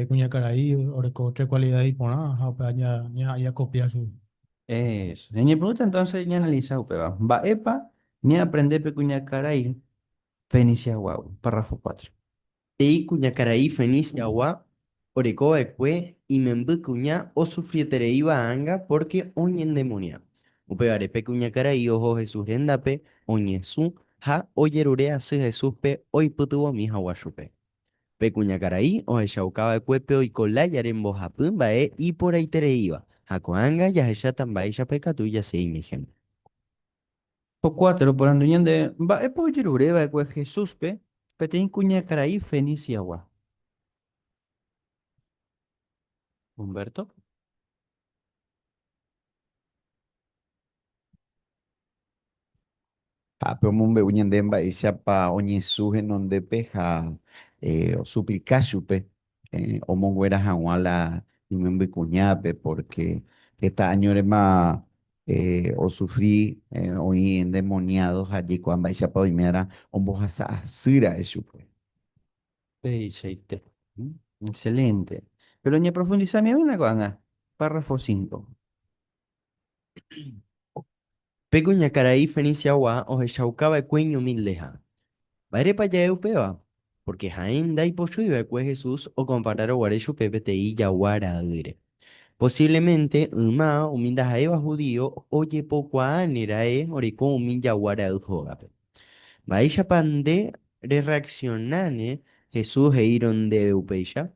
kuñakarai oreko tres cualidades iporã ha upéva ñakopia chugui. Eso. Ñañepyrũta entonces ñaanalisa upéva. Mba'épa ñaaprende pe kuñakarai Feniciaguágui? Párrafo 4. He'i kuñakarai Feniciagua oreko va'ekue imemby kuña osufrietereíva anga pórke oñendemonia. Upévare pe kuñakarai oho Jesús rendápe oñesũ ha ojerure asy Jesúspe oipytyvõmi hag̃ua chupe. Pe kuñakarai ohechauka va'ekue pe oiko lájare mbohapy mba'e iporãitereíva, ha ko'ág̃a jahecháta mba'éichapa ikatu jasegi iñehémplo. Po cuatro oporandu ñande, Mba'épa ojerure va'ekue Jesúspe peteĩ kuñakarai Feniciagua? Humberto. Ha pe omombe'u ñande mba'éichapa oñesũ henondépe ha osuplika chupe omonguera hag̃ua la imembykuñápe, pórke heta áñorema osufri oĩ endemoniádo ha jaikuaa mba'éichapa oime arã ombohasa asy ra'e chupe. Peichaite. Excelente. Péro ñaprofundisamivéna ko'ág̃a, párrafo 5. Pe kuñakarai Feniciagua ohechauka va'ekue iñumildeha. Mba'érepa ja'e upéva? Pórke ha'e ndaipochýi va'ekue Jesús okomparárõ guare chupe peteĩ jagua ra'ýre. Posívlemente yma umi ndaha'éiva hudío ojepokuaáne ra'e oreko umi jagua ra'y hógape. Mba'éichapa nde rerreaksionáne Jesús he'írõ ndéve upéicha?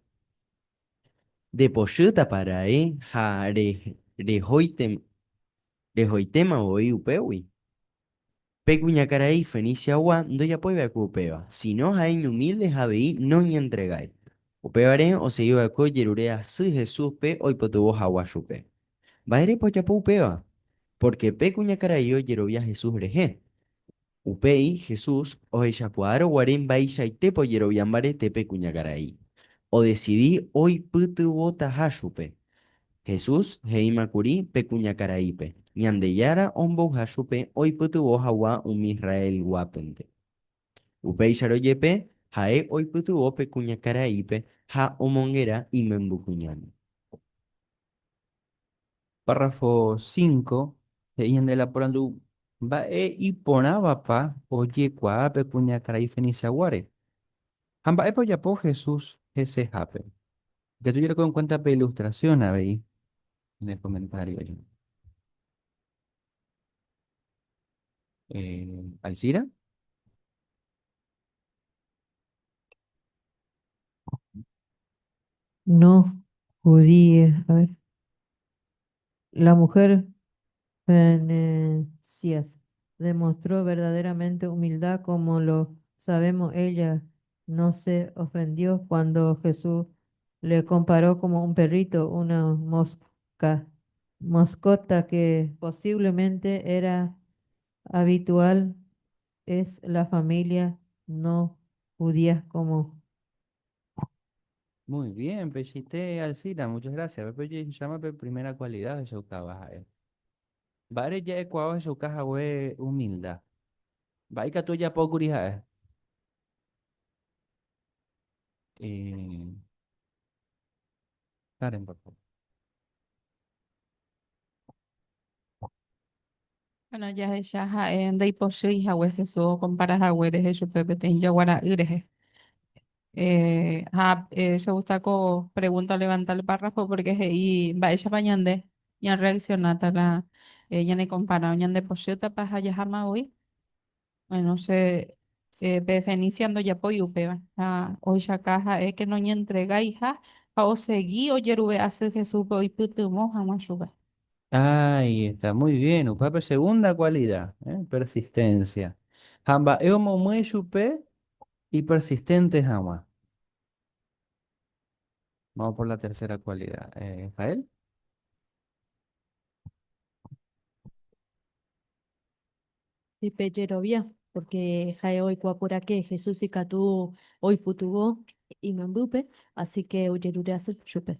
Ndepochýtapa ra'e ha rehoitéma voi upégui? Pe kuñakarai Feniciagua ndojapói va'ekue upéva, síno ha'e iñumílde ha avei noñentregái. Upévare osegi va'ekue ojerure asy Jesúspe oipytyvõ hag̃ua chupe. Mba'érepa ojapo upéva? Pórke pe kuñakarai ojerovia Jesús rehe. Upéi Jesús ohechakuaárõ guare mba'eichaitépa ojerovia mbarete pe kuñakarai, odesidi oipytyvõtaha chupe. Jesús he'íma kuri pe kuñakaraípe, Ñandejára ombouha chupe oipytyvõ hag̃ua umi Israelguápente. Upéicharõ jepe, ha'e oipytyvõ pe kuñakaraípe ha omonguera imembykuñáme. Párrafo 5, he'i ñande la porandu, Mba'e iporãvapa ojekuaa pe kuñakarai Feniciaguáre? Ha mba'épa ojapo Jesús hesehápe? Ikatu jareko en cuenta pe ilustrasión avei en el comentario. Alcira. No judía. A ver. La mujer fenicias demostró verdaderamente humildad como lo sabemos, ella no se ofendió cuando Jesús le comparó como un perrito, una mosca, mascota que posiblemente era habitual es la familia no judía como. Muy bien, Pechite Alcira, muchas gracias. Pepe se llama pe primera cualidad de Shaukabajae. Bare ya ecuado de Shaukajawe humildad. Baika tuya pocurijae. Eh, Karen, por favor. Bueno, ya ya ha'e ndaipochy hague Jesús ocompara hague rehe chupe peteĩ jaguara'y rehe. Ha che gusta ko pregunta levanta el párrafo porque he'i mba'éichapa ñande ñareaccionáta la ñanekomparado ñandepochýtapa ha jaháma voi. Bueno, che pe Fenicia ndojapói upéva ha ohechauka ha'e que noñentregaiha ha osegi ojeruve'asy Jesúspe oipytyvõ hag̃ua chupe. Ahí está, muy bien. Upape segunda cualidad, ¿eh? Persistencia. Hamba'e omomýi chupe y persistente hag̃ua. Vamos por la tercera cualidad. Jael. Pe jerovia, porque ha'e oikuaa porãke Jesús ikatu oipytyvõ imembýpe, así que ojerure asy chupe.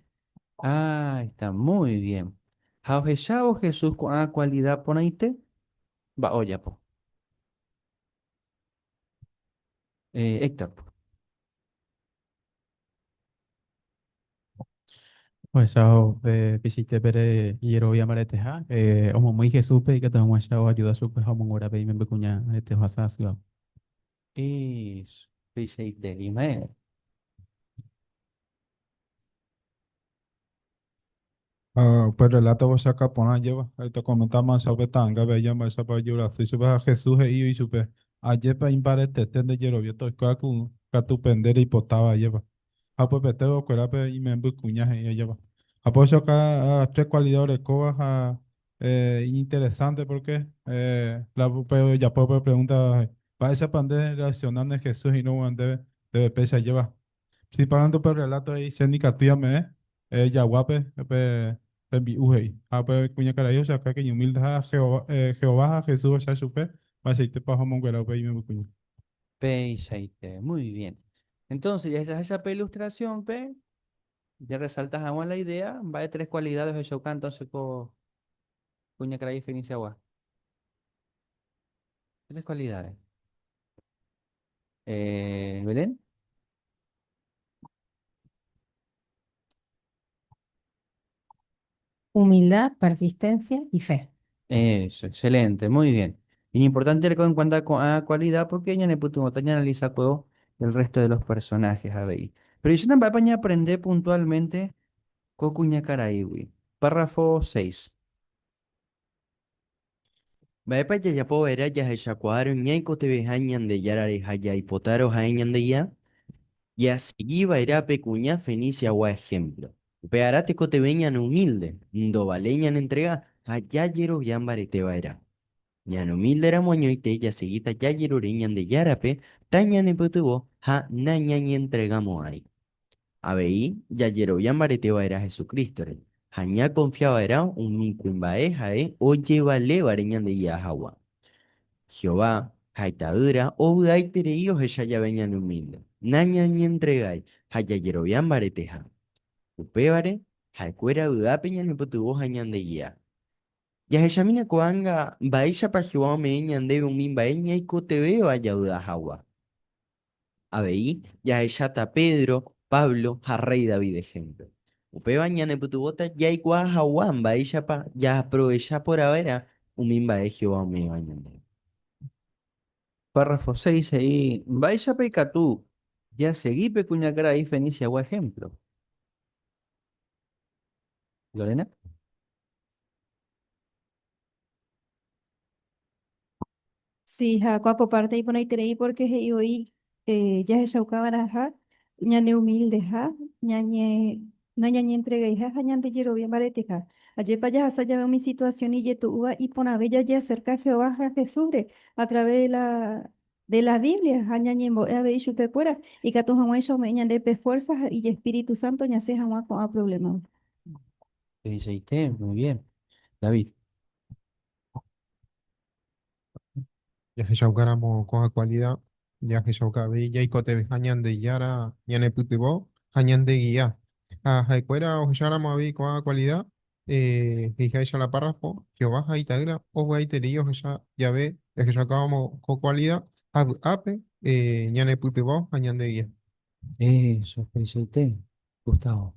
Ah, está muy bien. Ha ohechávo Jesús ko'ã cualidad porãite, mba'e ojapo. Héctor. Ohechávo pe pichitépere ijerovia mbareteha, omomýi Jesúspe ikatu hag̃uáicha oajuda chupe ha omonguera pe imembykuña hete ohasa asýva. Eso, peichaite, Ismael. Ha upe relato ohechauka porã ajépa, ha tokomenta mácha upe ta'angápe aja mba'éichapa ojurasy chupe ha Jesús he'i oĩ chupe, Ajépa imbaretete nde jerovia toikuaa ku katu pe nde reipotáva ajépa. Ha upepete okuera pe imemby kuña he'i ajépa. Ha pe ohechauka tres cualidad orekóva ha iñinteresante porque la upe ojapo upe pregunta mba'éichapa nde reaccionáne Jesús he'írõ ndéve ndéve péicha ajépa. Si pagando pe relato he'i che nikatúi ame'ẽ jaguápe pe tembi'u he'i. Ha upe kuñakarai ohechauka que iñumilde ha Jehová ha Jesús ohecha chupe mba'eichaitépa omonguera upe imembykuña. Peichaite, muy bien. Entonces, jahecha pe ilustración-pe, jarresalta hag̃ua la idea, mba'e tres cualidades ohechauka entonces ko kuñakarai Feniciagua. Tres cualidades. Belén. Humildad, persistencia y fe. Eso, excelente, muy bien. Y importante tener en cuenta con cualidad porque ñanepytyvõta ñaanaliza juego el resto de los personajes avei. Pero yo también aprender puntualmente ko kuñakaraígui. Párrafo 6. Mba'épa jajapo va'erã jahechakuaárõ ñaikotevẽha Ñandejárare ha jaipotárõ ha'e Ñandegia? Jasegi va'erã pe kuña Feniciagua ehémplo. Upearã tekotevẽ ñaneumílde, ndovaléi ñanentrega ha jajerovia mbarete va'erã. Ñaneumílderamo añoite jasegíta jajerure Ñandejárape tañanepytyvõ ha nañañentregamo'ãi. Avei, jajerovia mbarete va'erã Jesucrístore, ha ñakonfia va'erã umi kuimba'e ha'e ojevalévare ñandegia hag̃ua. Jehová ha Ita'ýra ovy'aiterei ohecha jave ñaneumílde, nañañentregái ha jajerovia mbareteha. Upévare, ha'ekuéra vy'ápe ñanepytyvõ ha ñandegia. Jahechamína ko'ág̃a mba'éichapa Jehová ome'ẽ ñandéve umi mba'e ñaikotevẽva javy'a hag̃ua. Avei jahecháta Pedro, Pablo ha rréi David ehémplo. Upéva ñanepytyvõta jaikuaa hag̃ua mba'éichapa jaaprovecha porãva'erã umi mba'e Jehová ome'ẽva ñandéve. Párrafo 6 he'i, Mba'éichapa ikatu jasegi pe kuñakarai Feniciagua ehémplo? Lorena. Sí, ha ko parte iporãiterei porque he'i voi jahechaukava'erãha ñaneumildeha, ñañe nañañentregaiha ha ñandejerovia mbareteha. Ajépa jahasa jave umi situación ijetu'úva iporãve jajeacerca Jehová ha Jesúsre a través de la De la Biblia ha ñañembo'e avei chupekuéra ikatu hag̃uáicha ome'ẽ ñandéve fuerza ha ijespíritu santo ñasẽ hag̃ua ko'ã problema. Peichaite, muy bien. David. Jahechaukáramo ko'ã kualida, jahechauka avei jaikotevẽha Ñandejára ñanepytyvõ ha ñandegia. Ha ha'ekuéra ohecháramo avei ko'ã kualida, he'iháicha la párrafo, Jehová ha Ita'ýra ovy'aiterei ohecha jave jahechaukávo ko kualida ha vy'ápe ñanepytyvõ ha ñandegia. Eso, peichaite, Gustavo.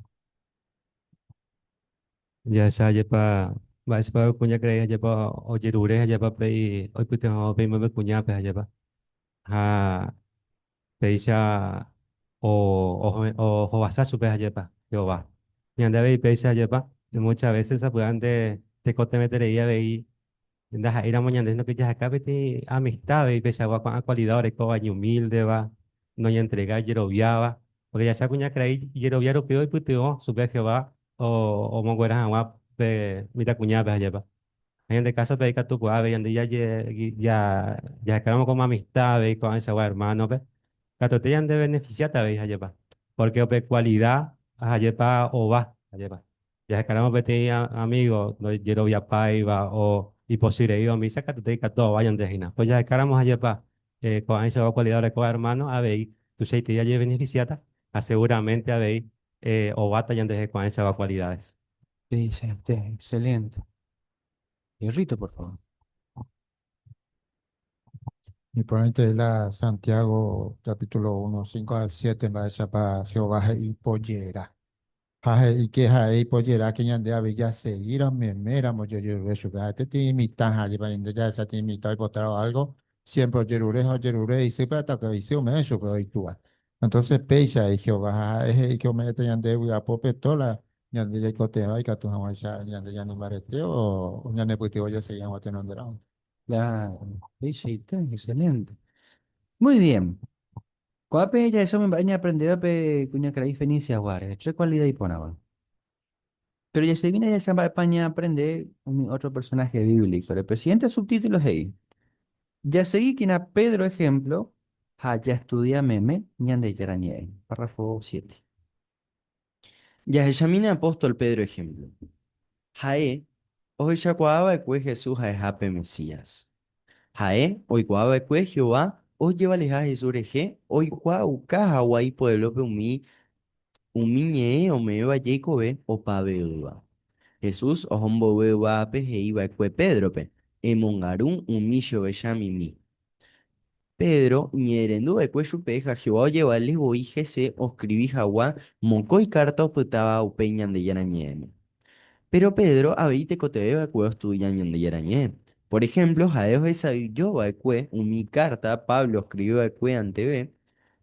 Jahecha jepa mba'éichapa kuñakarai jepa ojerure jepa pe oipytyvõ pe imembykuñápe jepa ha péicha ohovasa chupe jepa Jehová. Ñande avei péicha jepa muchas veces sapy'ánte tekotevẽterei avei Ndaha'éiramo ñande sino que jaheka peteĩ amistad avei peichagua ko'ã cualidad orekóva iñumíldeva, noñentregái ijeroviáva, porque jahecha kuñakarai ijerovia rupi oipytyvõ chupe Jehová omonguera hag̃ua pe mitãkuñápe ajépa. Ha ñande kásope ikatukuaa avei ñande jahekáramo como amistad avei ko'ãichagua hermano-pe, Katuete ñande beneficiáta avei ajépa, porque upe cualidad ajépa ova, ajépa. Jahekáramo peteĩ amigo ndojeroviapáiva o ipochyreíva umícha katuete ikatu ova ñande hína. Pues jahekáramo ajépa ko'ãichagua cualidad orekóva hermano avei tuichaite jajebeneficiáta ha seguramente avei ováta ñandeje ko'ãichagua cualidades. Peichaite, excelente. Rito, por favor. Iporãite la Santiago capítulo 1, 5 al 7 mba'éichapa Jehová he'i ipojera. Ha he'íke ha'e ipojera ke ñande avei jasegírõ meméramo ojerure chupe. Ha'ete tĩ mitã ha jepa ñande jahecha tĩ mitã oipotárõ algo, siempre ojerure ha ojerure isýpe hasta que isy ome'ẽ chupe oitúva. Entonces péicha he'i Jehová ha ha'e he'i ke ome'ẽta ñande vy'apópe toda ñande jaikotevẽ ikatu hag̃uáicha ñande ñanembarete o ñanepytyvõ jasegi hag̃ua tenonderã. Claro, peichaite, excelente. Muy bien. Ko'ápe jahecha umi mba'e ñaaprendéva pe kuñakarai Fenicia guare, tres cualidad iporãva. Pero jaseguína jahecha mba'épa ñaaprende umi otro personaje bíblico. Pe siguiente subtítulo he'i, Jasegíkena Pedro ejemplo ha jastudia meme Ñandejára Ñe'ẽ. Párrafo 7. Jahechamína apóstol Pedro ehémplo. Ha'e ohechakuaa va'ekue Jesús ha'eha pe Mesías. Ha'e oikuaa va'ekue Jehová ojevaleha Jesús rehe oikuaauka hag̃ua ipuévlope umi umi ñe'ẽ ome'ẽva jeikove opave'ỹva. Jesús oho mboyve yvágape he'i va'ekue Pédrope, Emongaru umi che ovecha mimi. Pedro iñe'ẽrendu va'ekue chupe ha Jehová ojevale voi hese oskrivi hag̃ua mokõi kárta opytáva upéi Ñandejára Ñe'ẽme. Péro Pedro avei tekotevẽ va'ekue ostudia Ñandejára Ñe'ẽ. Por ehémplo, ha'e ohesa'ỹijo va'ekue umi kárta Pablo oskrivi va'ekue anteve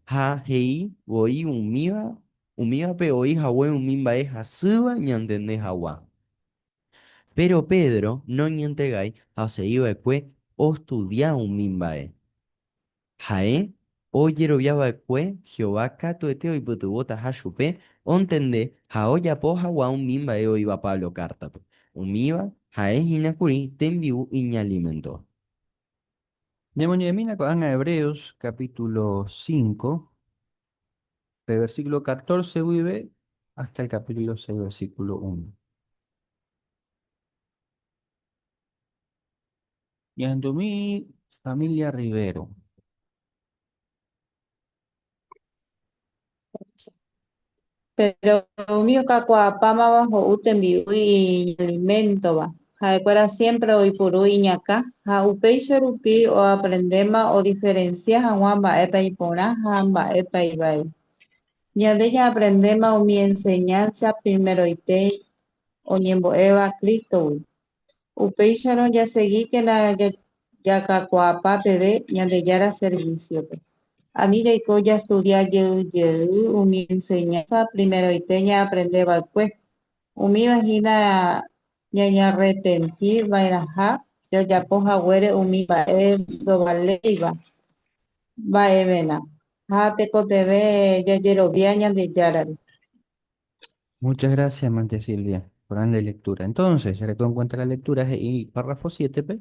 ha he'i voi umíva umívape oĩ hague umi mba'e hasýva ñantende hag̃ua. Péro Pedro noñentregái ha osegi va'ekue ostudia umi mba'e. Ha'e ojerovia va'ekue Jehová katuete oipytyvõtaha chupe ontende ha ojapo hag̃ua umi mba'e oĩva Pablo kártape. Umíva ha'e hína kuri tembi'u iñaliméntova. Ñamoñe'ẽmína ko'ág̃a Hebreos capítulo 5, pe versículo 14 guive hasta el capítulo 6, versículo 1. Ñahendumi familia Rivero. Péro umi okakuaapámava ho'u tembi'u iñaliméntova, ha'ekuéra siémpre oipuru iñakã ha upéicha rupi oaprendéma odiferensia hag̃ua mba'épa iporã ha mba'épa ivai. Ñande ñaaprendéma umi enseñánsa primeroite oñembo'éva Crístogui. Upéicharõ jasegíkena jakakuaapa peve Ñandejára servísiope. Ani jaiko jastudia jey jey umi enseñánsa primeroite ñaaprende va'ekue. Umíva hína ñañarrepenti va'erãha jajapo haguére umi mba'e ndovaléiva mba'everã ha tekotevẽ jajerovia Ñandejárare. Muchas gracias, Mante Silvia, por la lectura. Entonces, ya que en cuenta la lectura y párrafo 7, pe.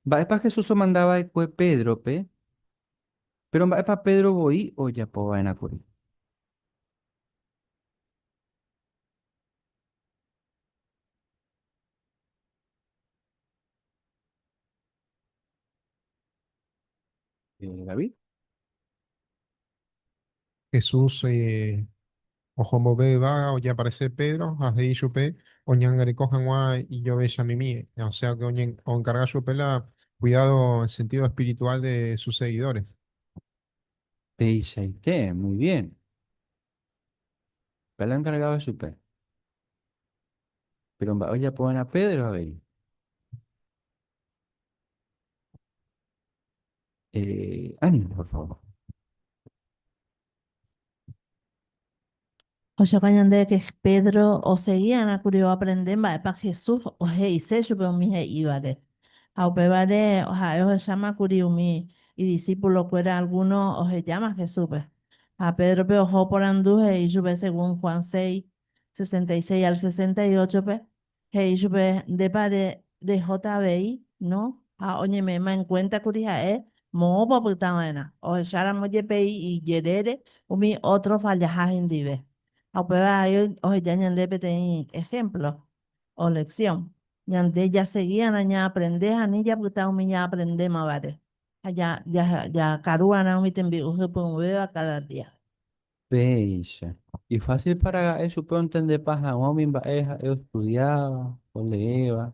Mba'épa Jesús omanda va'ekue Pédrope? Péro mba'épa Pedro voi ojapo va'erã kuri? David. Jesús oho mboyve yvága ojeaparece Pedro ha he'i chupe oñangareko hag̃ua ijovechamimi, o sea que oencarga chupe la cuidado en sentido espiritual de sus seguidores. Peichaite, muy bien. Pe la encargado chupe. Péro mba'e ojapo va'erã Pedro avei? Ánimo, por favor. Ohechauka ñandéve que Pedro oseguía'erã kuri oaprende mba'épa Jesús he'ise chupe umi he'ívare. Ha upévare ha'e ohecháma kuri umi idisípulokuéra alguno ohejáma Jesúspe. Ha Pédrope oho oporandu he'i chupe según Juan 6, 66 al 68-pe, he'i chupe ndépa rehóta avei, no? Ha oñeme'ẽma en cuenta kuri ha'e moõpa opytava'erã, ohecháramo jepe ijerére umi otro fallaha hendive. Ha upéva ahí oheja ñande peteĩ ejemplo o lección. Ñande jaseguía'erã ñaaprende ha ani japyta umi ñaaprendémavare. Ha jakaru'arã umi tembi'u hypy'ũvéva cada día. Péicha. Ifácil para chupe ontendepa hag̃ua umi mba'e ha'e oestudiáva, oleéva.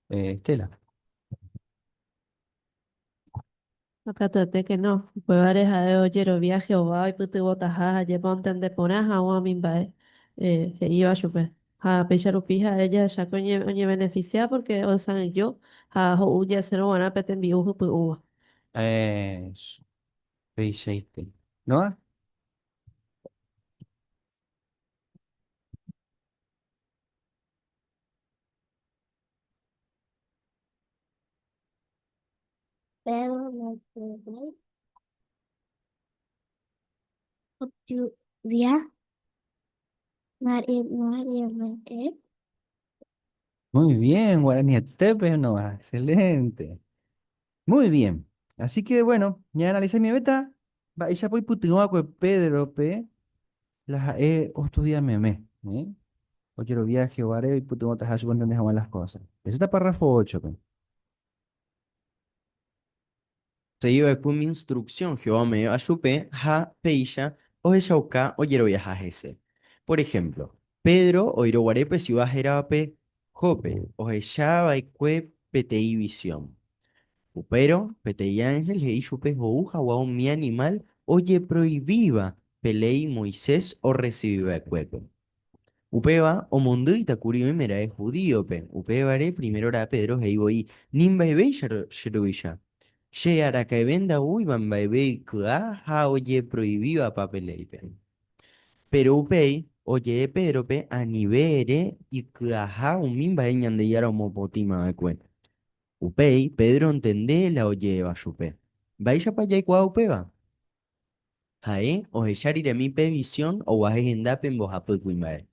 Estela. Katuete que no. Upévare ha'e ojerovia Jehová oipytyvõtaha hajépa ontende porã hag̃ua umi mba'e he'íva chupe. Ha péicha rupi ha'e jahecháke oñebeneficia porque osã'ỹjo ha ho'u jesérõ g̃uarã pe tembi'u hypy'ũva. Eso. Peichaite. ¿No? Pedro no Día. Muy bien, Guaranietepe, no, excelente. Muy bien. Así que bueno, ya analicé mi beta. Mba'éichapa oipytyvõ Pedro-pe la ha'e ostudia meme. ¿Eh? Ojerovia Jehováre oipytyvõtaha chupe ontende hag̃ua las cosas. Ese está párrafo 8-pe. Osegi umi instrucción Jehová ome'ẽva chupe ha péicha ohechauka ojeroviaha hese. Por ejemplo, Pedro oĩrõguare pe ciudad héravape Jope ohechava'ekue peteĩ visión. Upérõ peteĩ ángel he'i chupe ho'u hag̃ua umi animal ojeprohibíva pe léi Moisés orecibiva'ekuépe. Upéva omondýita kuri oimeraẽ judíope, upévare primerorã Pedro he'i voi ni mba'evéicha che ruvicha. Che araka'eve nda'úiva mba'eve iky'a ha ojeprohibívapa pe léipe. Péro upéi oje'e Pédrope anive ere iky'aha umi mba'e Ñandejára omopotĩma va'ekue. Upéi Pedro ontende la oje'éva chupe. Mba'éichapa jaikuaa upéva? Ha'e ohecha riremi pe visión oguahẽ hendápe mbohapy kuimba'e.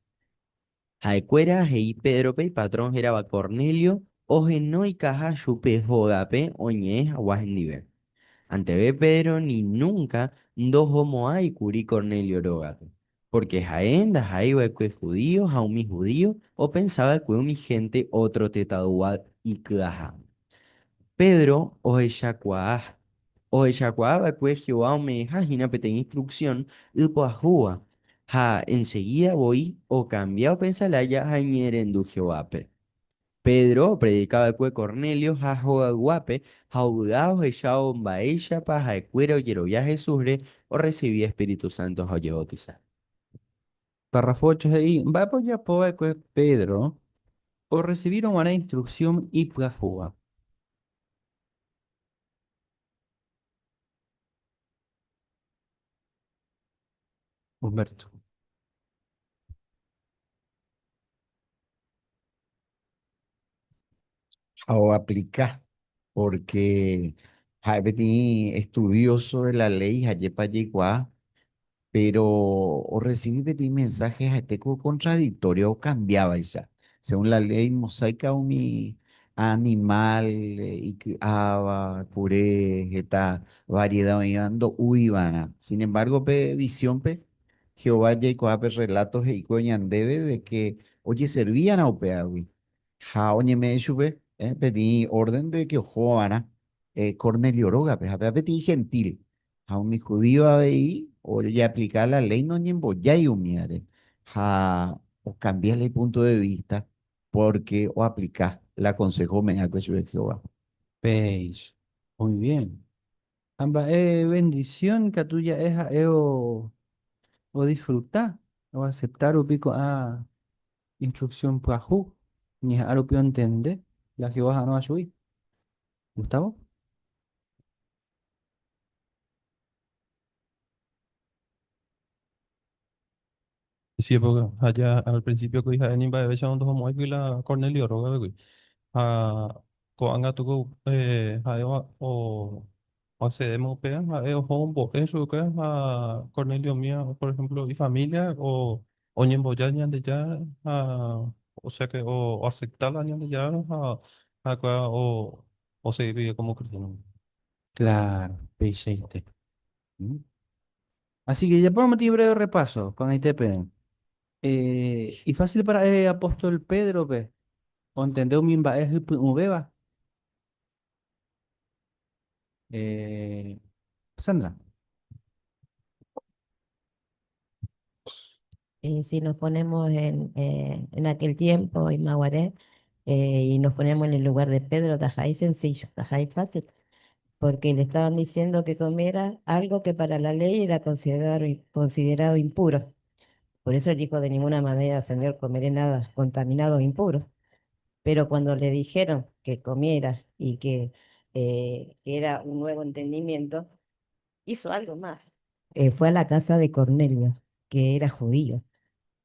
Ha'ekuéra he'i Pédrope ipatrón hérava Cornelio ohenoikaha chupe hógape oñe'ẽ hag̃ua hendive. Anteve Pedro ni núnka ndohomo'ãi kuri Cornelio rógape, pórke ha'e ndaha'éi va'ekue judío ha umi judío opensa va'ekue umi hénte ótro tetãygua iky'aha. Pedro ohechakuaa ohechakuaa va'ekue Jehová ome'ẽha hína peteĩ instruksión ypyahúva ha ensegída voi okambia opensa lája ha iñe'ẽrendu Jehovápe. Pedro opredika va'ekue Cornelio ha hogayguápe ha ovy'a ohechávo mba'éichapa ha'ekuéra ojerovia Jesúsre orresivi espíritu sánto ha ojevautisa. Párrafo 8 he'i, Mba'épa ojapo va'ekue Pedro orresivírõ g̃uarã instruksión ipyahúva? Humberto. Ha oaplika, porque ha'e peteĩ estudioso de la ley hajépa jaikuaa, pero orrecibi peteĩ mensaje ha'ete ko contradictorio okambiávaicha. Según la ley mosaica umi Animal iky'áva, kure, heta variedad oĩva ndo'úiva'erã. Sin embargo, pe visión-pe, Jehová jaikuaa pe relato he'ikue ñandéve de que ojeserví'arã upévagui. Ha oñeme'ẽ chupe peteĩ orden de que ohova'erã Cornelio rógape, ha péva peteĩ gentil. Ha umi judío avei ojeaplika la ley noñembojái umívare ha okambia la ipunto de vista porque oaplika la consejo ome'ẽva'ekue chupe Jehová. Péicha. Muy bien. Ha mba'e bendición katu ja'e ha'e odisfruta, oacepta rupi ko'ã instrucción pyahu, ñeha'ã rupi ontende la Jehová ha'arõva chugui. Gustavo? Sí, porque allá al principio que ha'e ni mba'evéicha ndohomo'ãikuri la Cornelio rógapegui. Ha ko'ág̃a tuku ha'e oaccedéma upéva, ha'e oho ombo'e chupekuéra ha Cornelio mía, por ejemplo, ifamilia o oñemboja Ñandejára ha osea que oacepta la Ñandejára ha ha'ekuéra osegi como cristiano. Claro, peichaite. Así que ya podemos un breve repaso con ITP. Y fácil para el apóstol Pedro, pe, o entender un mba'e hypy'ũvéva. Sandra. Y si nos ponemos en aquel tiempo, en Maguaré, y nos ponemos en el lugar de Pedro, ndaha'éi sencillo, ndaha'éi fácil, porque le estaban diciendo que comiera algo que para la ley era considerado impuro. Por eso él dijo, de ninguna manera, Señor, comeré nada contaminado o impuro. Pero cuando le dijeron que comiera y que era un nuevo entendimiento, hizo algo más. Fue a la casa de Cornelio, que era judío,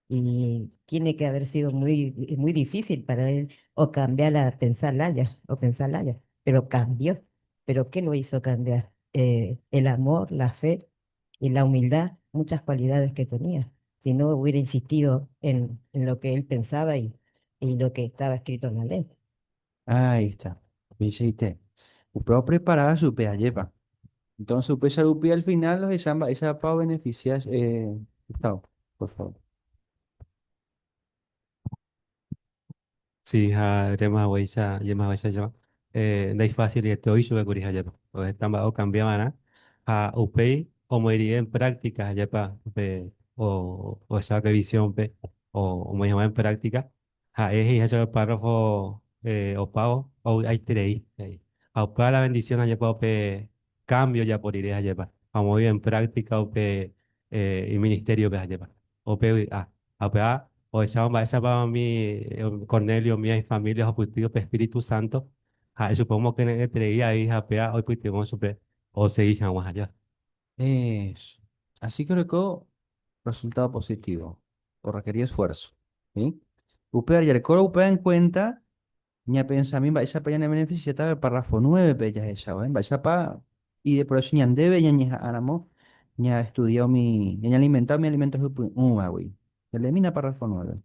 y tiene que haber sido muy, muy difícil para él o cambiar a pensar laya, o pensar laya, pero cambió. ¿Pero qué lo hizo cambiar? El amor, la fe y la humildad, muchas cualidades que tenía. Si no hubiera insistido en lo que él pensaba y lo que estaba escrito en la ley. Ahí está. Peichaite. Upéva preparada chupe ajépa. Entonces, upéicha rupi al final los esa pa beneficiar. Gustavo, por favor. Sí, ha rema haguéicha, jema haguéicha jeva. Ndaifácil oichupékuri ajépa. Heta mba'e okambiava'erã ha upéi omoĩrire en práctica ajépa pe ohecháva visión-pe omoĩ hag̃ua en práctica ha'e he'iha chupe párrafo opávo ovy'aiterei he'i. Ha upéva la bendición ajépa upe cambio ojapo rire ajépa ha omoĩ en práctica upe iministeriope ajépa upe vy'a. Ha upéva ohechávo mba'éichapa umi Cornelio umi ifamilia ohupyty upe Espíritu Santo ha'e chupe omokyre'ỹeterei avei ha upéva oipytyvõ chupe osegi hag̃ua aja. Eso. Así que oreko resultado positivo, o requería esfuerzo. ¿Sí? Upéva jarekóra upéva en cuenta, ñapensami mba'éichapa ñanebeneficiáta el párrafo 9-pe jahecháva, mba'éichapa y de por eso ñandéve ñañeha'ãramo ñaestudia umi, ñañealimenta umi alimento hypy'ũvagui. Elimina párrafo 9.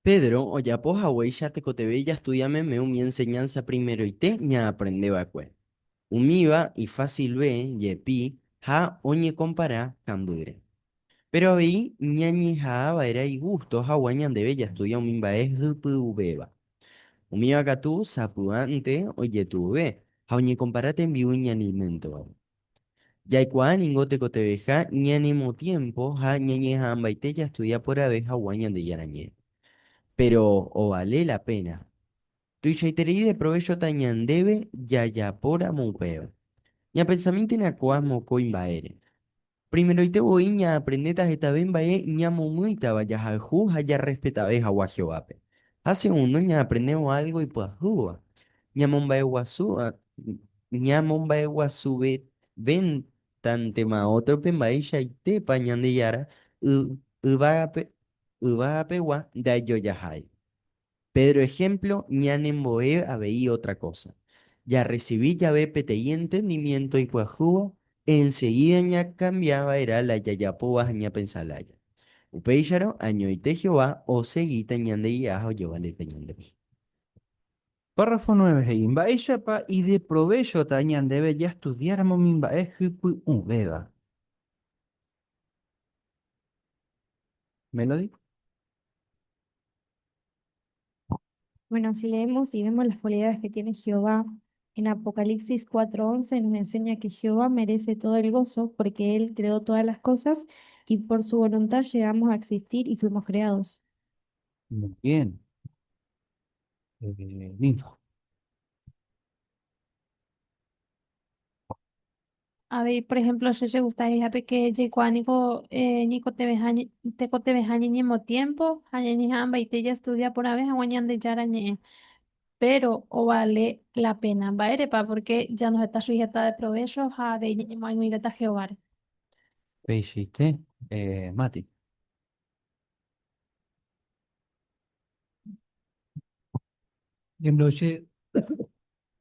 Pedro ojapo haguéicha tekotevẽ jastudia meme umi enseñanza primeroite ñaaprendeva'ekue. Umíva ifacilve jepi ha oñekompara kambýre. Péro avei ñañeha'ãva'erã igusto hag̃ua ñandéve jastudia umi mba'e hypy'ũvéva. Umíva katu sapy'ánte ojetu'uve ha oñekompara tembi'u iñaliméntovare. Jaikuaa ningo tekotevẽha ñanemotiémpo ha ñañeha'ãmbaite jastudia porãve hag̃ua Ñandejára Ñe'ẽ. Péro ovale la péna. Tuichaiterei deprovéchota ñandéve jajapóramo upéva. Ñapensamíntena ko'ã mokõi mba'ére. Primeroite voi ñaaprendéta hetave mba'e ñamomýitava jahayhu ha jarrespetave hag̃ua Jehovápe. Ha segundo, ñaaprendévo álgo ipyahúva, ñamomba'eguasúva, ñamomba'eguasuvéntantema ótrope mba'eichaitépa Ñandejára yvágape yvagapegua ndaijojahái. Pedro ehémplo ñanembo'e avei ótra kósa. Jarresivi jave peteĩ entendimiénto ipyahúva, ensegída ñakambia va'erã la jajapóva ha ñapensa lája. Upéicharõ, añoite Jehová osegíta ñandegia ha ojevaléta ñanderehe. Párrafo 9 he'i, Mba'éichapa ideprovéchota ñandéve jastudiáramo umi mba'e hypy'ũvéva? Melody. Bueno, si leemos y vemos las cualidades que tiene Jehová, en Apocalipsis 4:11 nos enseña que Jehová merece todo el gozo porque Él creó todas las cosas y por su voluntad llegamos a existir y fuimos creados. Muy bien. Ninfa. Avei, por ejemplo, che chegusta he'ihápe que jaikuaa niko ñaikotevẽha tekotevẽha ñañemotiempo ha ñañeha'ãmbaite jaestudia porãve hag̃ua Ñandejára ñe'ẽ. Pero ovale la pena. Mba'érepa? Porque ya nos está sujeta de provecho ha avei ñañemo'ag̃uivéta Jehováre. Peichaite, Mati. Ejemplo, che,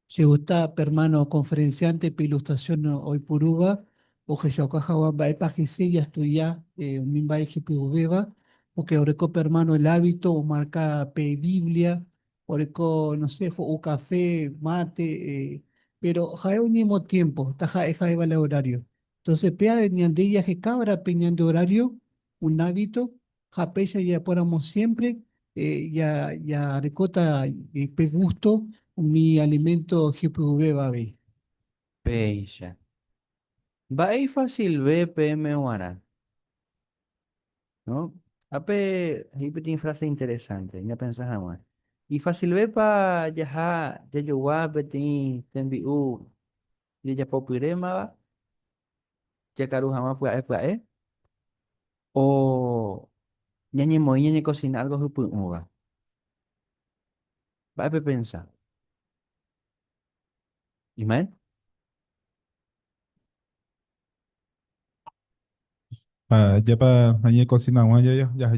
che gusta hermano conferenciante pe ilustración oipurúva ohechauka hag̃ua mba'épa hese jastudia umi mba'e hypy'ũvéva porque oreko pe hermano el hábito omarka pe Biblia oreko no sé ho'u café, mate pero ha'e oñemotiempo taha'e ha'éva la horario entonces péa ñande jahekávara pe ñande horario un hábito ha péicha jajapóramo siempre ja jarekóta pe gusto umi alimento hypy'ũvéva avei. Péicha. Mba'e ifacilve peẽme g̃uarã? No? Ápe he'i peteĩ frase interesante, ñapensa hag̃ua. Ifacilvépa jaha jajogua peteĩ tembi'u jajapopyrémava jakaru hag̃ua pya'e pya'e o ñañemoĩ ñañekosina algo hypy'ũva? Mba'e pepensa? Ismael? Ajépa añekosina hag̃ua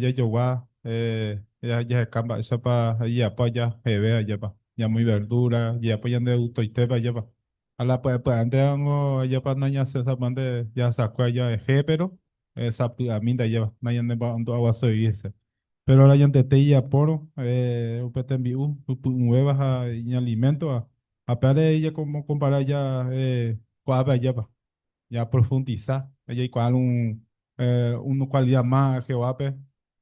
jajogua jaheka mba'éichapa jajapo aja heve ajépa ñamoĩ verdura jajapo ñande gustoitépe ajépa ha la pya'e pya'énte ningo ajépa nañasẽsapánte jahasakue aja eje pero sapy'amínte ajépa nañanemba'andu'aguasúi hese pero la ñandete ijapórõ upe tembi'u hypy'ũvéva ha iñaliméntova ha péare oñekompara aja ko'ápe ajépa ya profundisa jaikuaa un cualidad más Jehovápe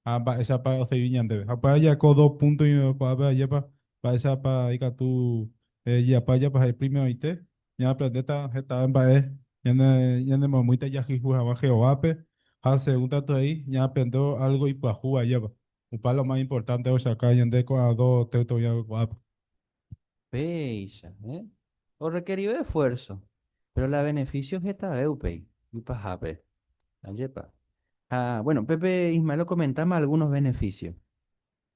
ha mba'éichapa oservi ñandéve. Ha upéva jaiko dos punto ko'ápe ajépa mba'éichapa ikatu jajapa ajépa ha'e primeroite ñaaprendéta hetave mba'e ñanemomýita jahayhu hag̃ua Jehovápe ha segunda katu he'i ñaaprende algo ipyahúva ajépa. Upéva lo más importante ohechauka ñande ko'ã dos texto oĩva ko'ápe. Péicha, eh? Orrequerive esfuerzo, pero la beneficio hetave upéi, ipahápe. Ajépa. Ha, bueno, Pepe Ismael okomentáma algunos beneficios.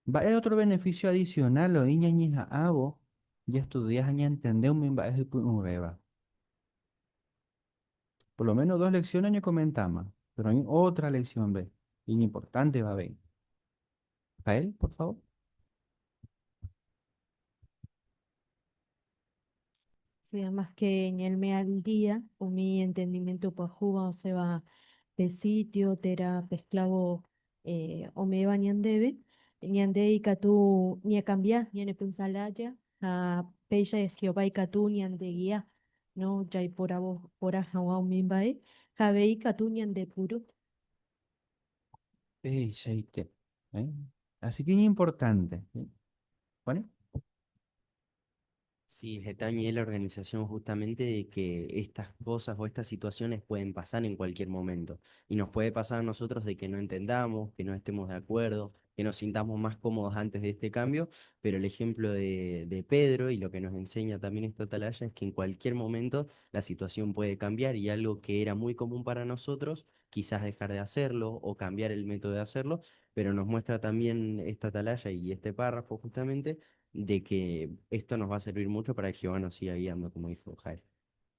Mba'e otro beneficio adicional oĩ ñañeha'ãvo jastudia ha ñantende umi mba'e hypy'ũvéva? Por lo menos dos lecciones oñekomentáma, pero oĩ otra lección-ve, iñimportánteva avei. Jael, por favor. Sí, además que ñaime al día, umi entendimiento pyahu osẽva pe sitio térã pe esclavo ome'ẽva ñandéve, ñande ikatu ñakambia ñane pensa lája ha péicha Jehová ikatu ñandegia, no jaiporavo porã hag̃ua umi mba'e ha avei ikatu ñandepuru. Peichaite. ¿Eh? Así que es importante. ¿Sí? ¿Vale? Sí, heta oñe'ẽ la organización justamente de que estas cosas o estas situaciones pueden pasar en cualquier momento. Y nos puede pasar a nosotros de que no entendamos, que no estemos de acuerdo, que nos sintamos más cómodos antes de este cambio, pero el ejemplo de Pedro y lo que nos enseña también esta atalaya es que en cualquier momento la situación puede cambiar y algo que era muy común para nosotros, quizás dejar de hacerlo o cambiar el método de hacerlo, pero nos muestra también esta atalaya y este párrafo justamente de que esto nos va a servir mucho para que Jehová nos siga guiando, como dijo Jael.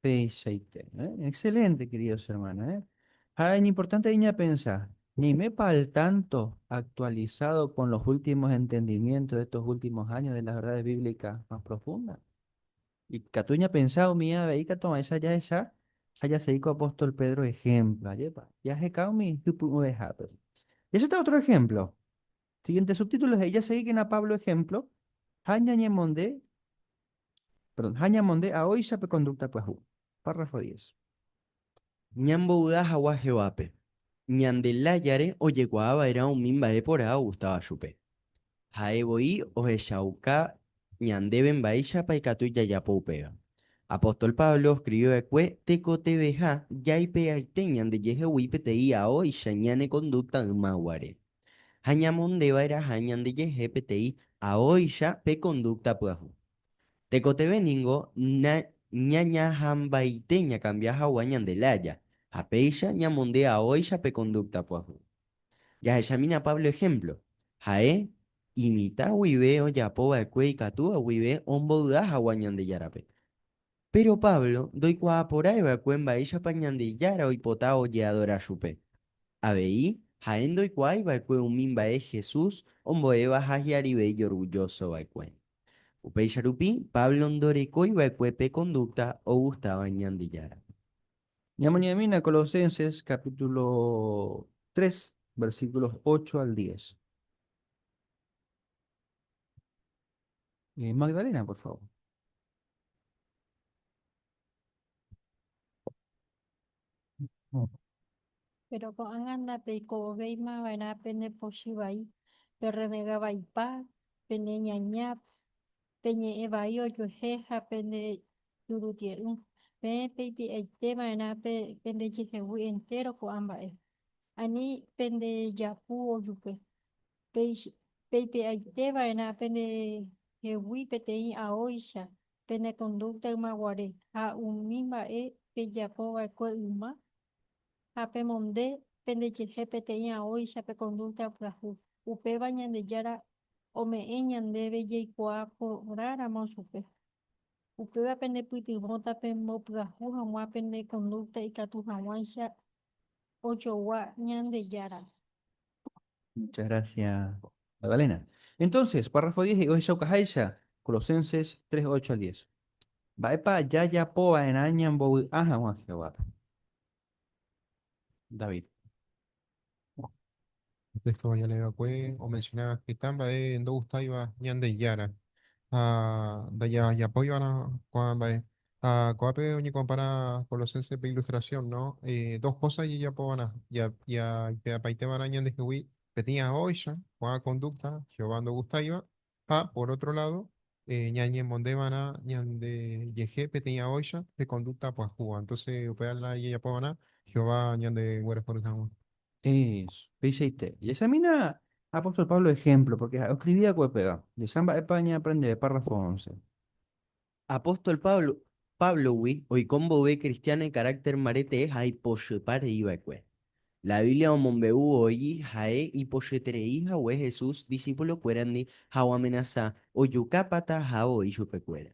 Peichaite. ¿Eh? Excelente, queridos hermanos. ¿Eh? Ah, es importante ñapensa. Ñaimépa al tanto actualizado con los últimos entendimientos de estos últimos años de las verdades bíblicas más profundas. Ikatu ñapensa umi avei katu esa ya esa jasegi ko apóstol Pedro ejemplo. Ajépa. Jaheka umi hypy'ũvehápe. Y ese está otro ejemplo. Siguiente subtítulo es jasegíkena Pablo ejemplo. Ha ñañemonde. Perdón, ha ñamonde aóicha pe conducta pyahu. Párrafo 10. Ñambovy'a hag̃ua Jehovápe. Ñande lájare ojekuaava'erã umi mba'e porã ogustáva chupe. Ha'e voi ohechauka ñandéve mba'éichapa ikatu jajapo upéva. Apóstol Pablo oskrivi va'ekue tekotevẽha jaipe'aite ñandejehegui peteĩ aóicha ñane kondúkta yma guare. Ha ñamondeva'erãha ñandejehe peteĩ aóicha pe kondúkta pyahu. Tekotevẽ ningo ñañeha'ãmbaite ñakambia hag̃ua ñande lája, ha péicha ñamonde aóicha pe kondúkta pyahu. Jahechamína Pablo ejemplo. Ha'e imitã guive ojapo va'ekue ikatúva guive ombovy'a hag̃ua Ñandejárape. Péro Pablo ndoikuaaporãi va'ekue mba'éichapa Ñandejára oipota ojeadora chupe. Avei, ha'e ndoikuaái va'ekue umi mba'e Jesús ombo'éva ha hi'arive ijorgullóso va'ekue. Upéicha rupi, Pablo ndorekói va'ekue pe kondúkta ogustáva Ñandejárape. Ñamoñe'ẽmína Colosenses capítulo 3, versículos 8 al 10. Magdalena, por favor. Péro ko'ág̃a ndapeikovéima va'erã pene pochy vai, perrenega vaipa, pene ñaña, peñe'ẽ vai ojuehe ha pende jurutie'ỹ. Peẽ peipe'aite va'erã pendejehegui entéro ko'ã mba'e. Ani pendejapu ojupe. Peipe'aite va'erã pendehegui peteĩ aóicha pene kondúkta ymaguare ha umi mba'e pejapo va'ekue yma ha pemonde pendejehe peteĩ aóicha pe kondúkta pyahu. Upéva Ñandejára ome'ẽ ñandéve jaikuaa porãramo chupe. Upéva penepytyvõta pembopyahu hag̃ua pene kondúkta ikatu hag̃uáicha ojogua Ñandejárape. Muchas gracias, Magdalena. Entonces, párrafo 10, ohechaukaháicha Colosenses 3, 8 al 10. Mba'épa jajapo va'erã ñambovy'a hag̃ua Jehovápe? David. Texto jaleeva'ekue omenciona heta mba'e ndogustáiva Ñandejára ha ndajajapóiva'erã ko'ã mba'e. Ha ko'ápe oñekompara Colosenses pe ilustración, no? Dos cosas jajapova'erã, jaipe'apaiteva'erã ñandehegui peteĩ aóicha ko'ã conducta Jehová ndogustáiva ha por otro lado ñañemondeva'erã ñandejehe peteĩ aóicha pe conducta pyahúva. Entonces upéva la jajapova'erã Jehová ñandeguerohory hag̃ua. Eso, peichaite. Jahechamína apóstol Pablo ejemplo, porque ha'e oskrivi va'ekue upéva. Jahecha mba'épa ñaaprendeve párrafo 11. Apóstol Pablo, Páblogui oiko mboyve kristiáno ikarákter mbarete ha ipochypa rei va'ekue. La Biblia omombe'u voi ha'e ipochyeterei hague Jesús disipulokuérandi ha oamenasa ojukápata ha voi chupekuéra.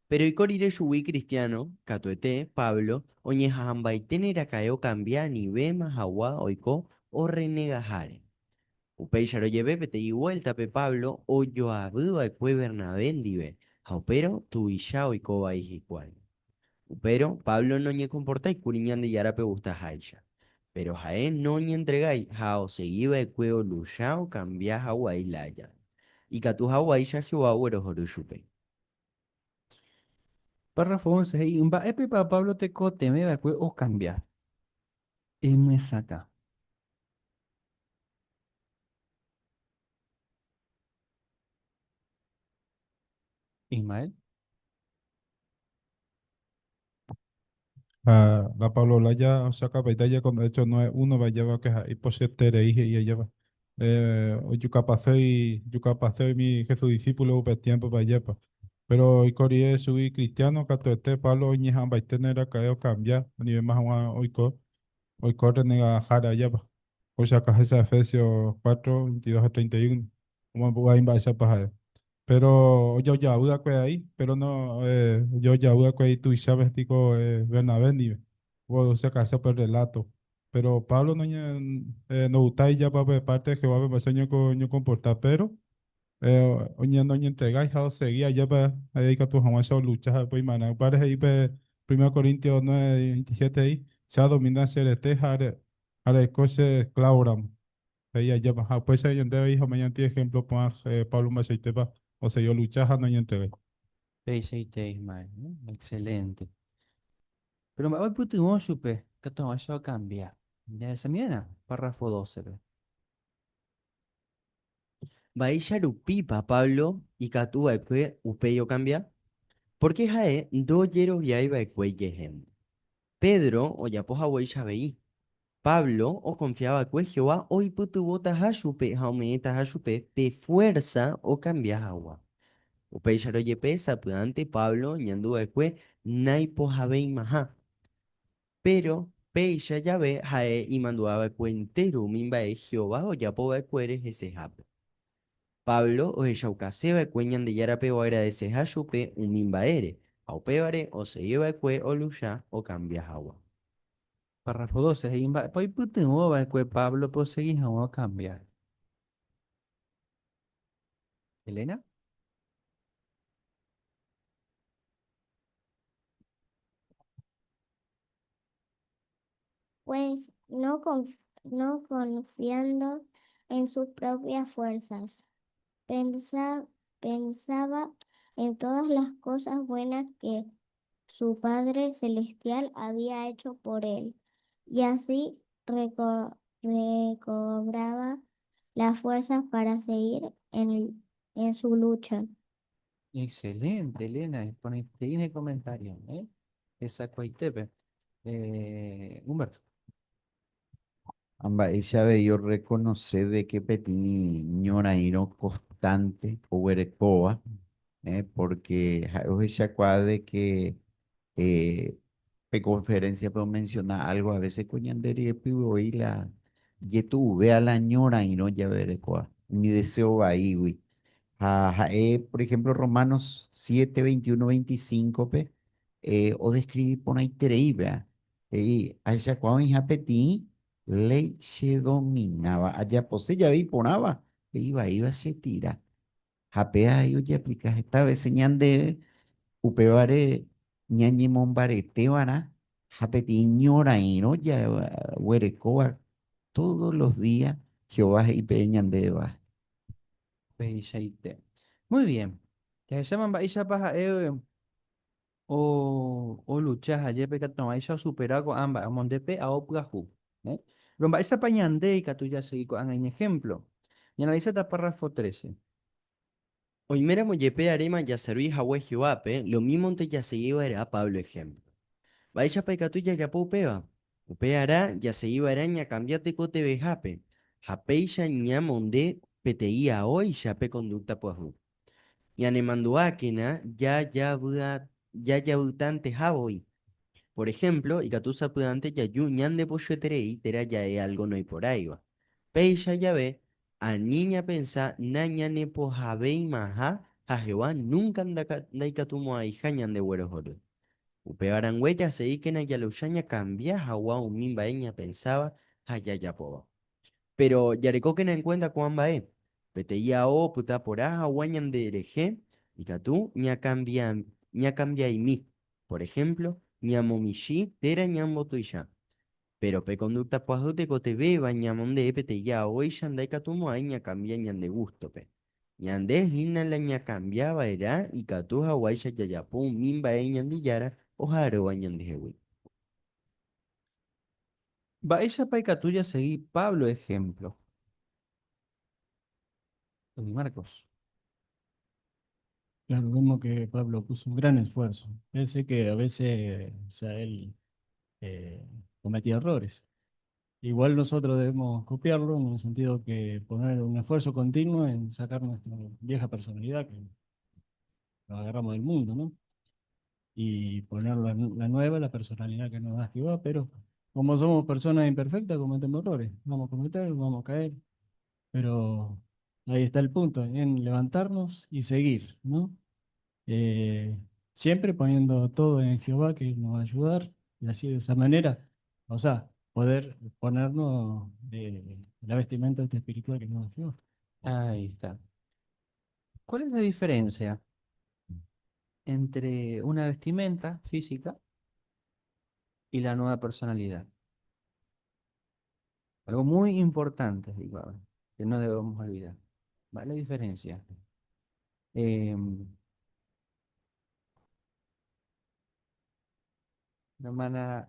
Péro oiko rire chugui kristiáno, katuete, Pablo oñeha'ãmbaiténe raka'e okambia anivéma hag̃ua oiko orrenegaháre. Upéicharõ jepe peteĩ vuéltape Pablo ojoavy va'ekue Bernabé ndive ha upérõ tuicha oiko vai hikuái. Upérõ Pablo noñekomportái kuri Ñandejárape ogustaháicha. Péro ha'e noñentregái ha osegi va'ekue olucha okambia hag̃ua ilája, ikatu haguáicha Jehová oguerohory chupe. Párrafo 11 he'i, Mba'épepa Pablo tekotevẽ va'ekue okambia? Emyesakã. Ismael. Ha la Pablo laya osakapaita ya con Hechos 9:1 vayava que ha'e ipochyeterei he'i ajépa. Ojukapasei, jukapasei umi Jesús discípulo upe tiémpope ajépa. Péro oiko rire chugui kristiáno katuete Pablo oñeha'ãmbaiténe raka'e okambia anivéma hag̃ua oiko, oiko rrenegaháre ajépa. Oichauka héicha Efesios 4, 22 ha 31, omombe'u mba'éichapa ha'e. Péro ojojavy va'ekue ai, péro no ojojavy va'ekue ai tuicha vestiko Bernabé ndive, oichauka upe rreláto. Péro Pablo ndogustái ijapa pe párte Jehovápe mba'éicha oñekomporta, péro noñentregái ha osegi ajépa ha'e ikatu hag̃uáicha olucha ha upéi imarã. Upévare he'i pe Primera Corintios 9, 27 he'i, Che adomina che rete ha areko che esklávoramo. He'i ajépa. Ha upéicha ñandéve he'i ha ome'ẽ ñandéve ehémplo porã Pablo mba'eichaitépa osegi olucha ha noñentregái. Peichaite Ismael, ¿no? Excelente. Pero mba'e oipytyvõ chupe katu hag̃uáicha okambia. Jahechamiéna párrafo 12-pe. Mba'éicha rupípa Pablo ikatu va'ekue upéi okambia? Pórke ha'e ndojeroviái va'ekue ijehénte. Pedro ojapo haguéicha avei. Pablo okonfia va'ekue Jehová oipytyvõtaha chupe ha ome'ẽtaha chupe pe fuérsa okambia hag̃ua. Upéicharõ jepe sapy'ánte Pablo oñandu va'ekue naipohãveimaha. Péro péicha jave ha'e imandu'a va'ekue entéro umi mba'e Jehová ojapo va'ekuére hesehápe. Pablo ohechaukase va'ekue Ñandejárape oagradeseha chupe umi mba'ére, ha upévare osegi va'ekue olucha okambia hag̃ua. Párrafo 12 he'i mba'épa oipytyvõ va'ekue Páblope osegi hag̃ua okambia. Elena? Pues no, no confiando en sus propias fuerzas. Pensaba en todas las cosas buenas que su Padre Celestial había hecho por él, y así recobraba las fuerzas para seguir en su lucha. Excelente, Elena. Ponete en el comentario, ¿eh? Hesakuaitépe. Humberto. Ha mba'éicha avei orrekonose de ke peteĩ ñorairõ constante oguerekóva, pórke ha'e ohechakuaa de ke pe conferencia-pe omenciona algo a veces ko ñande ryepy voi la jetu'uvéva la ñorairõ javerekóva umi deseo vaígui. Ha ha'e, por ejemplo, Romanos 7, 21, 25-pe odescribi porãiterei péva. He'i, Ahechakuaa oĩha peteĩ léi chedomináva, ajapose jave iporãva, pe ivaíva chetira. Ha péva he'i ojeaplika heta vése ñandéve, upévare ñañemombareteva'erã ha peteĩ ñorairõ jaguerekóva tódo los día Jehová he'i peẽ ñandéva. Peichaite. Muy bien. Jahecháma mba'éichapa ha'e olucha ha jepe ikatu hag̃uáicha osupera ko'ã mba'e omonde pe ao pyahu. Péro mba'éichapa ñande ikatu jasegi ko'ág̃a iñehémplo? Ñaanalisáta párrafo 13. Oiméramo jepe aréma jaservi hague Jehovápe, lomímonte jasegi va'erã Pablo ehémplo. Mba'éichapa ikatu jajapo upéva? Upearã jasegi va'erã ñakambia tekotevẽhápe, ha péicha ñamonde peteĩ aóicha pe kondúkta pyahu. Ñanemandu'ákena jajavytanteha voi. Por ehémplo, ikatu sapy'ánte jaju ñandepochyeterei térã ja'e álgo noiporãiva. Péicha jave, ani ñapensa nañanepohãveimaha ha Jehová núnka ndaikatumo'ãiha ñandeguerohory. Upéva rangue jaseíkena jalucha ñakambia hag̃ua umi mba'e ñapensáva ha jajapóva. Péro jarekókena enkuénta ko'ã mba'e, peteĩ ao opyta porã hag̃ua ñanderehe ikatu ñakambia'imi, por ehémplo, ñamomichĩ térã ñambotuicha. Péro pe kondúkta pyahu tekotevẽva ñamonde peteĩ aóicha ndaikatumo'ãi ñakambia ñande gústope. Ñande hína la ñakambia va'erã ikatu haguáicha jajapo umi mba'e Ñandejára oha'arõva ñandehegui. Mba'éichapa ikatu jasegi Pablo ehémplo? Tony Marcos. Claro, vemos que Pablo puso un gran esfuerzo. Pese que a veces, o sea, él cometía errores. Igual nosotros debemos copiarlo en el sentido que poner un esfuerzo continuo en sacar nuestra vieja personalidad, que nos agarramos del mundo, ¿no? Y poner la nueva, la personalidad que nos da Jehová, pero como somos personas imperfectas, cometemos errores. Vamos a cometer, vamos a caer, pero ahí está el punto, en levantarnos y seguir, ¿no? Siempre poniendo todo en Jehová, que nos va a ayudar, y así de esa manera, o sea, poder ponernos la vestimenta esta espiritual que nos da Jehová. Ahí está. ¿Cuál es la diferencia entre una vestimenta física y la nueva personalidad? Algo muy importante, digo ahora, que no debemos olvidar. ¿Vale la diferencia? Hermana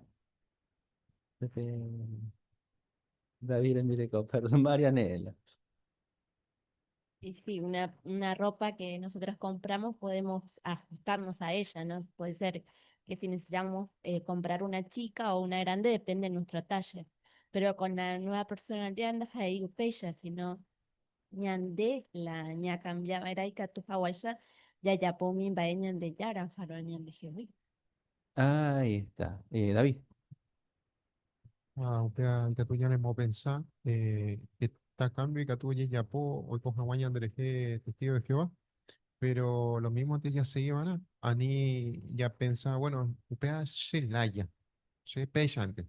David Emirico, perdón, Marianela. Y sí, una ropa que nosotros compramos podemos ajustarnos a ella, ¿no? Puede ser que si necesitamos comprar una chica o una grande, depende de nuestro talle. Pero con la nueva personalidad ndaha'éi upéicha, sino Ñande la ñacambiava'erã ikatu haguãicha jajapo umi mba'e Ñandejára oha'arõ ñandehegui. Ahí está. David. Ah, upéva ikatu ñanemopensa heta cambio ikatu ojejapo oiko hag̃ua ñanderehe testigo de Jehová. Pero lo mismo antes ya se iban ani ya pensaba, bueno, upéva che laya, che péicha antes.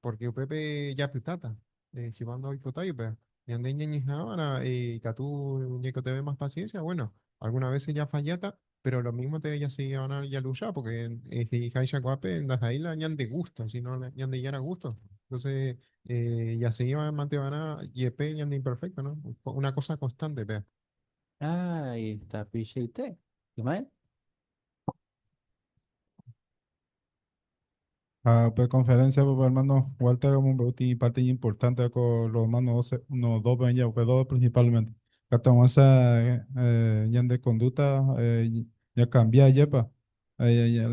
Porque upépe japytáta, Jehová ndoipotái upéva. Ñande ñañeha'ãva'erã ikatu ñaikotevẽ más paciencia, bueno, algunas veces ya fallata, pero lo mismo te ya se van a ya luchar, porque he'iháicha ko'ápe ndaha'éi la ñande gusto, sino la Ñandejára gusto. Entonces, ya se iba manteva'erã jepe ñande imperfecto, ¿no? Una cosa constante, vea. Ahí está, Picheite. Ismael. Ah, pues conferencia, pues, hermano Walter, un parte importante con los hermanos 12, no, dos, ya, pues, dos principalmente. Esa ya de conducta, ya cambia, ya, pa. Ya,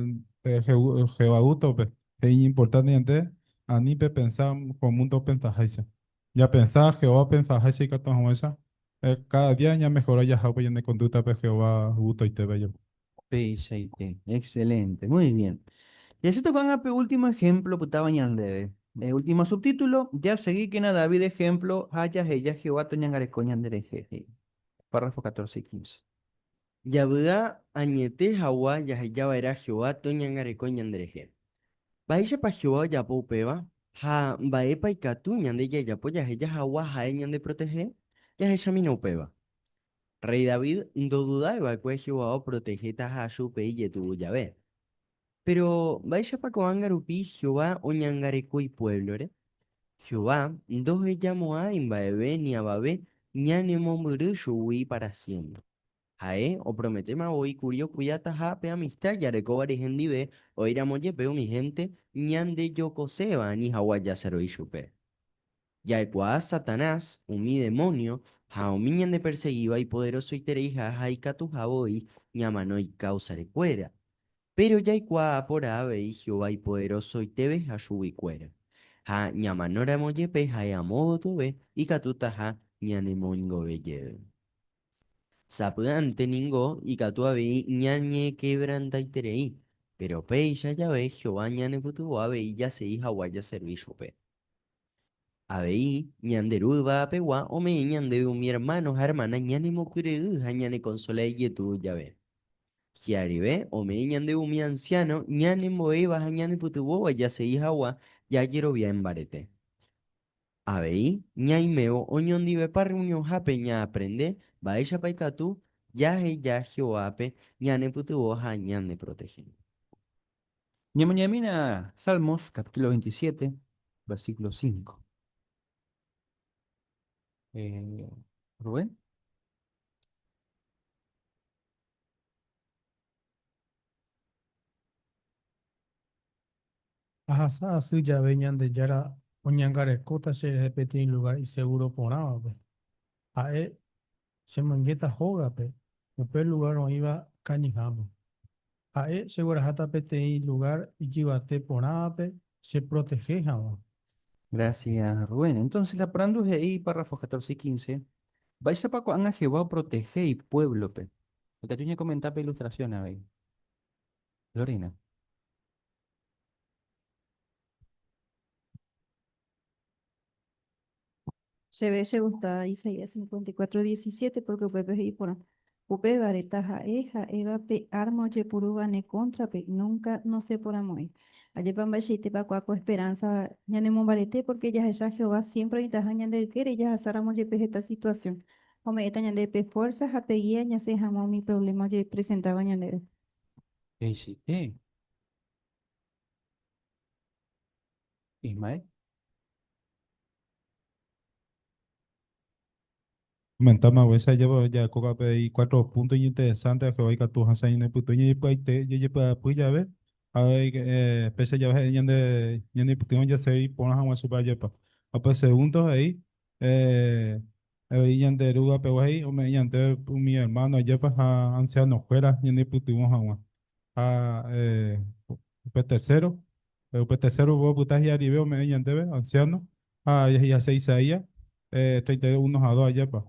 Jehová, pues, es importante antes, ani pe pensar como mundo pensajáis. Ya pensar, Jehová pensajáis y esa, cada día ya mejora ya, pues, ya de conducta, pues, Jehová, gusto y te ve. Picheite. Excelente, muy bien. Y así tocan a último ejemplo, putaba ñandeve. El último subtítulo, ya seguí que na David ejemplo, haya ella Jehová toñangareko ñandereje. Párrafo 14 y 15. Yavy'a añete hag̃ua jahejava'erã Jehová toñangareko ñanderehe. Mba'éichapa Jehová ojapo upéva ha mba'épa ikatu ñande jajapo jaheja hag̃ua ha'e ñandeprotehe? Jahechamína upéva. Rey David ndodudaiva'ekue Jehová oprotehetaha chupe ijetu'u jave. Péro mba'éichapa ko'ág̃a rupi Jehová oñangareko ipuévlore? Jehová ndohejamo'ãi mba'eve ni avave ñanemombyry chugui pára siémpre. Ha'e oprometéma voi kuri okuidataha pe amista jarekóvare hendive oĩramo jepe umi hénte ñandejokoséva ani hag̃ua jaservi chupe. Ja'ekuaa Satanás, umi demónio ha umi ñandepersegíva ipoderosoitereiha ha ikatuha voi ñamano ikáusarekuéra. Péro jaikuaa porã avei Jehová ipoderosoiteveha chuguikuéra. Ha ñamanóramo jepe ha'e amo gotyove ikatutaha ñanemoingove jey. Sapy'ánte ningo ikatu avei ñañekevrantaiterei, péro péicha jave Jehová ñanepytyvõ avei jasegi hag̃ua jaservi chupe. Avei, ñande Ru yvagapegua ome'ẽ ñandéve umi ermáno ha ermána ñanemokyre'ỹ ha ñanekonsola ijetu'u jave. Hi'arive, ome'ẽ ñandéve umi ansiáno ñanembo'éva ha ñanepytyvõva jasegi hag̃ua jajerovia imbarete. Avei, ñaimévo oñondivepa rreunionhápe ñaaprende mba'éichapa ikatu jaheja Jehovápe ñanepytyvõ ha ñandeprotehe. Ñamoñe'ẽmína Salmos capítulo 27, versículo 5. Rubén. Ahasa asy jave Ñandejára oñangarekóta cherehe peteĩ lugár isegúro porãvape. Ha'e chemoingéta hógape, upe lugár oĩva kañyháme. Ha'e chegueraháta peteĩ lugár ijyvate porãvape cheprotehe hag̃ua. Gracias, Rubén. Entonces, la porandu he'i párrafos 14 y 15, Mba'éichapa ko'ág̃a Jehová oprotehe ipuévlope? Ikatu ñakomenta pe ilustrasión avei. Lorena. Chéve chegusta Isaías 54:17 pórke upépe he'i porã, Upévare taha'e ha'éva pe árma ojepurúva ne kóntrape, núnka nosẽporãmo'ãi. Ajépa mba'eichaitépa kua ko esperánsa ñanemombarete pórke jahecha Jehová siémpre oĩtaha ñande ykére jahasáramo jepe heta situasión. Ome'ẽta ñandéve pe fuérsa ha pe gía ñasẽ hag̃ua umi provléma ojepresentáva ñandéve. Peichaite. Ismael. Comentaba haguéicha jarekóva pe cuatro puntos iñinteresante Jehová ikatu hasẽ ñanepytyvõ ñañepy'aite jajepy'apy jave. Avei péicha jave he'i ñande ñanepytyvõ jasegi porã hag̃ua chupe ajépa. Ha pe segundo he'i avei ñande róga pegua he'i ome'ẽ ñandéve umi hermano ajépa ha anciano-kuéra ñanepytyvõ hag̃ua. Ha upe tercero, upe tercero opyta hi'arive ome'ẽ ñandéve anciano ha jahase Isaías 32, 1 ha 2 ajépa.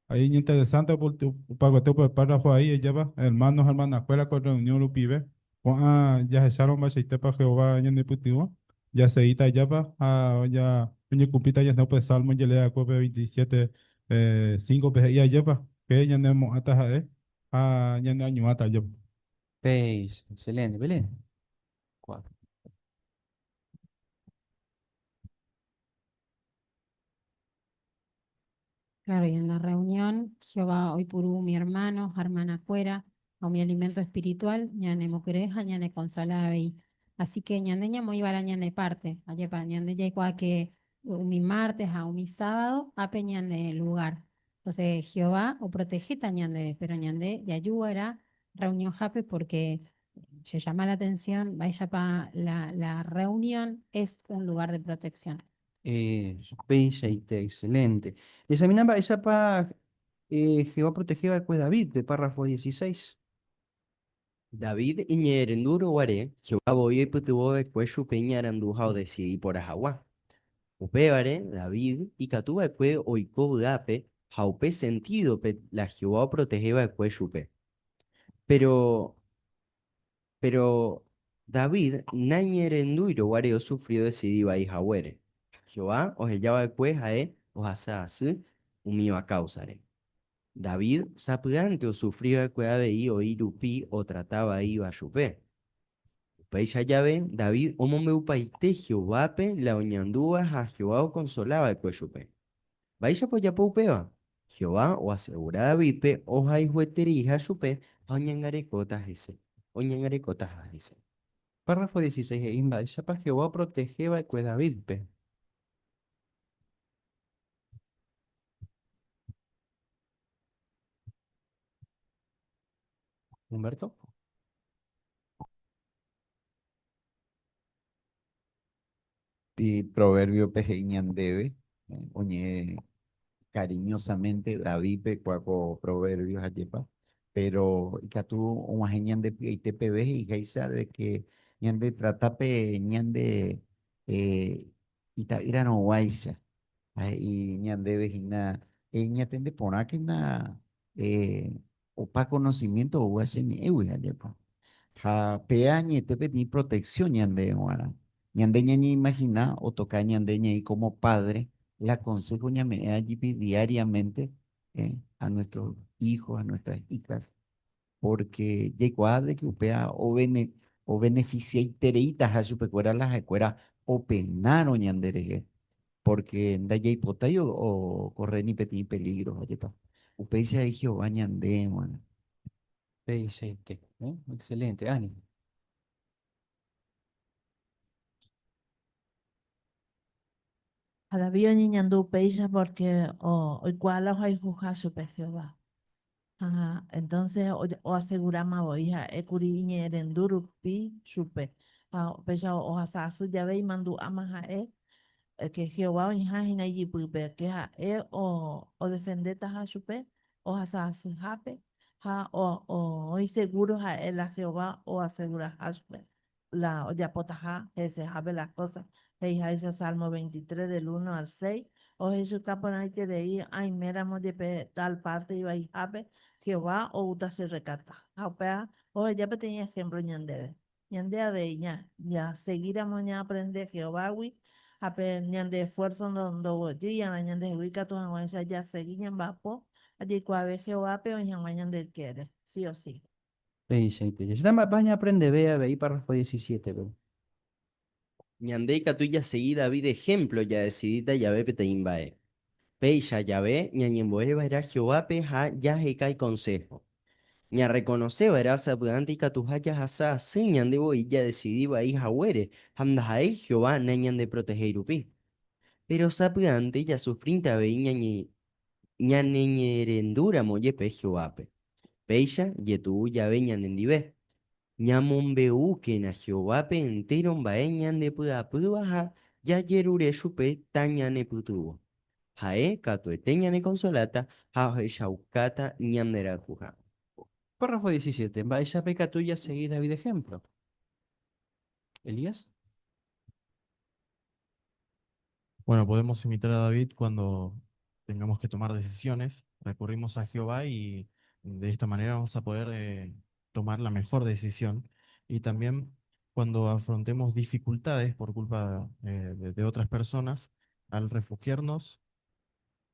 Ahí iñinteresante opakuete upe párrafo ahí ejépa, hermano ha hermana-kuéra ko reunión rupive, ko'ã jahechárõ mba'eichaitépa Jehová ñanepytyvõ, jaseíta ajápa ha oñekumplíta ñande upe salmo ojelee va'ekue pe 27, 5-pe he'i ajépa, ke ñanemo'ãta ha'e ha ñaneañuãta ajépa. Péicha, excelente, Belén. Cuatro. Claro, y en la reunión, Jehová oipuru mi hermano, hermana-kuéra, ha umi alimento espiritual, ñane mokyre'ỹ ha ñane consola avei. Así que ñande ñamoĩva'erã ñane parte, ajépa ñande jaikuaa que umi martes ha umi sábado ápe ñane lugar. Entonces Jehová oprotegéta ñandéve, pero ñande jajuva'erã reunionhápe porque se llama la atención, mba'éichapa la, la reunión es un lugar de protección. Péichaite, excelente. Examina mba'éichapa Jehová proteje va'ekue Davídpe, párrafo 16. David iñe'ẽrendu ruguare, Jehová voi oipytyvõ va'ekue chupe iñarandu ha odesidi porã hag̃ua. Upévare, David ikatu va'ekue oiko vy'ápe ha upe sentídope la Jehová oprotehe va'ekue chupe. Péro Péro David naiñe'ẽrendúirõ guare osufri odesidi vai haguére. Jehová oheja va'ekue ha'e ohasa asy umíva káusare. David sapy'ánte osufri va'ekue avei oĩ rupi otrata vaíva chupe. Upéicha jave, David omombe'upaite Jehovápe la oñandúva ha Jehová okonsola va'ekue chupe. Mba'éichapa ojapo upéva? Jehová oasegura Davídpe ohayhuetereiha chupe ha oñangarekóta hese, oñangarekotaha hese. Párrafo 16 he'i mba'éichapa Jehová oprotehe va'ekue Davídpe. Humberto. Proverbio-pe he'i ñandéve, oñe'ẽ cariñosamente David-pe kua ko proverbio hajépa, pero ikatu og̃uahẽ ñande py'aite peve he'iháicha de que ñande trata pe ñande ita'ýrarõguáicha, ha he'i ñandéve hína ñatende porãkena opa conocimiento oúva che ñe'ẽgui hajépa. Ha péa añete peteĩ protección ñandéve g̃uarã. Ñande ñañeimagina otoka ñande ñaĩ como padre la consejo ñame'ẽva jepi diariamente a nuestros hijos, a nuestras hijas, porque jaikuaa de que upéva obeneficiaitereitaha chupekuéra la ha'ekuéra openárõ ñanderehe. Pórke ndajaipotái okorre ni peteĩ pelígro, ajépa. Upéicha he'i Jehová ñande g̃uarã. Peichaite. Excelente, Ani. Ha David oñeñandu upéicha pórke oikuaa la ohayhuha chupe Jehová. Ha entonces oaseguráma voi ha'e kuri iñe'ẽrendu rupi chupe. Ha upéicha ohasa asy jave imandu'áma ha'e ke Jehová oĩha hína ijypýpe, ke ha'e odefendetaha chupe ohasa asyhápe ha oĩ segúro ha'e la Jehová oaseguraha chupe la ojapotaha hesehápe las cosas, he'iháicha Salmo 23 del 1 al 6, Ohechuka porãiterei aiméramo jepe tal parte ivaihápe, Jehová oúta che rrekata. Ha upéva oheja peteĩ ehémplo ñandéve. Ñande avei jasegíramo ñaaprende Jehovágui ha pe ñande esfuérso ndoguejýiarã ñandehegui ikatu hag̃uáicha jasegi ñamba'apo ha jaikuaave Jehovápe oĩ hag̃ua ñande ykére, si o si. Peichaite. Jahecháta mba'épa ñaaprendeve avei párrafo 17-pe. Ñande ikatu jasegi David ehémplo jadesidíta jave peteĩ mba'e. Péicha jave ñañembo'e va'erã Jehovápe ha jaheka ikonsého. Ñarrekonose va'erã sapy'ánte ikatuha jahasa asy ñande voi jadesidi vai haguére ha ndaha'éi Jehová nañandeprotehéi rupi. Péro sapy'ánte jasufrínte avei ñaneñe'ẽrendúramo jepe Jehovápe. Péicha jetu'u jave ñanendive. Ñamombe'úkena Jehovápe entéro mba'e ñandepy'apýva ha jajerure chupe tañanepytyvõ. Ha'e katuete ñanekonsoláta ha ohechaukáta ñanderayhuha. Párrafo 17. Mba'éichapa ikatu jasegi David ejemplo? Elías. Bueno, podemos imitar a David cuando tengamos que tomar decisiones. Recurrimos a Jehová y de esta manera vamos a poder tomar la mejor decisión. Y también cuando afrontemos dificultades por culpa de otras personas, al refugiarnos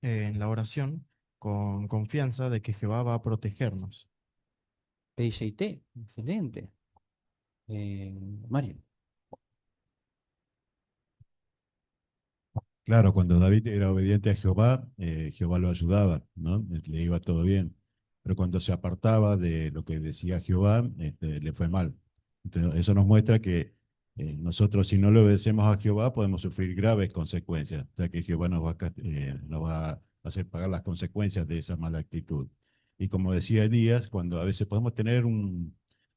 en la oración con confianza de que Jehová va a protegernos. PIT, excelente. Mario. Claro, cuando David era obediente a Jehová, Jehová lo ayudaba, ¿no? Le iba todo bien. Pero cuando se apartaba de lo que decía Jehová, le fue mal. Entonces, eso nos muestra que nosotros, si no le obedecemos a Jehová, podemos sufrir graves consecuencias. O sea que Jehová nos va a hacer pagar las consecuencias de esa mala actitud. Y como decía Elías, cuando a veces podemos tener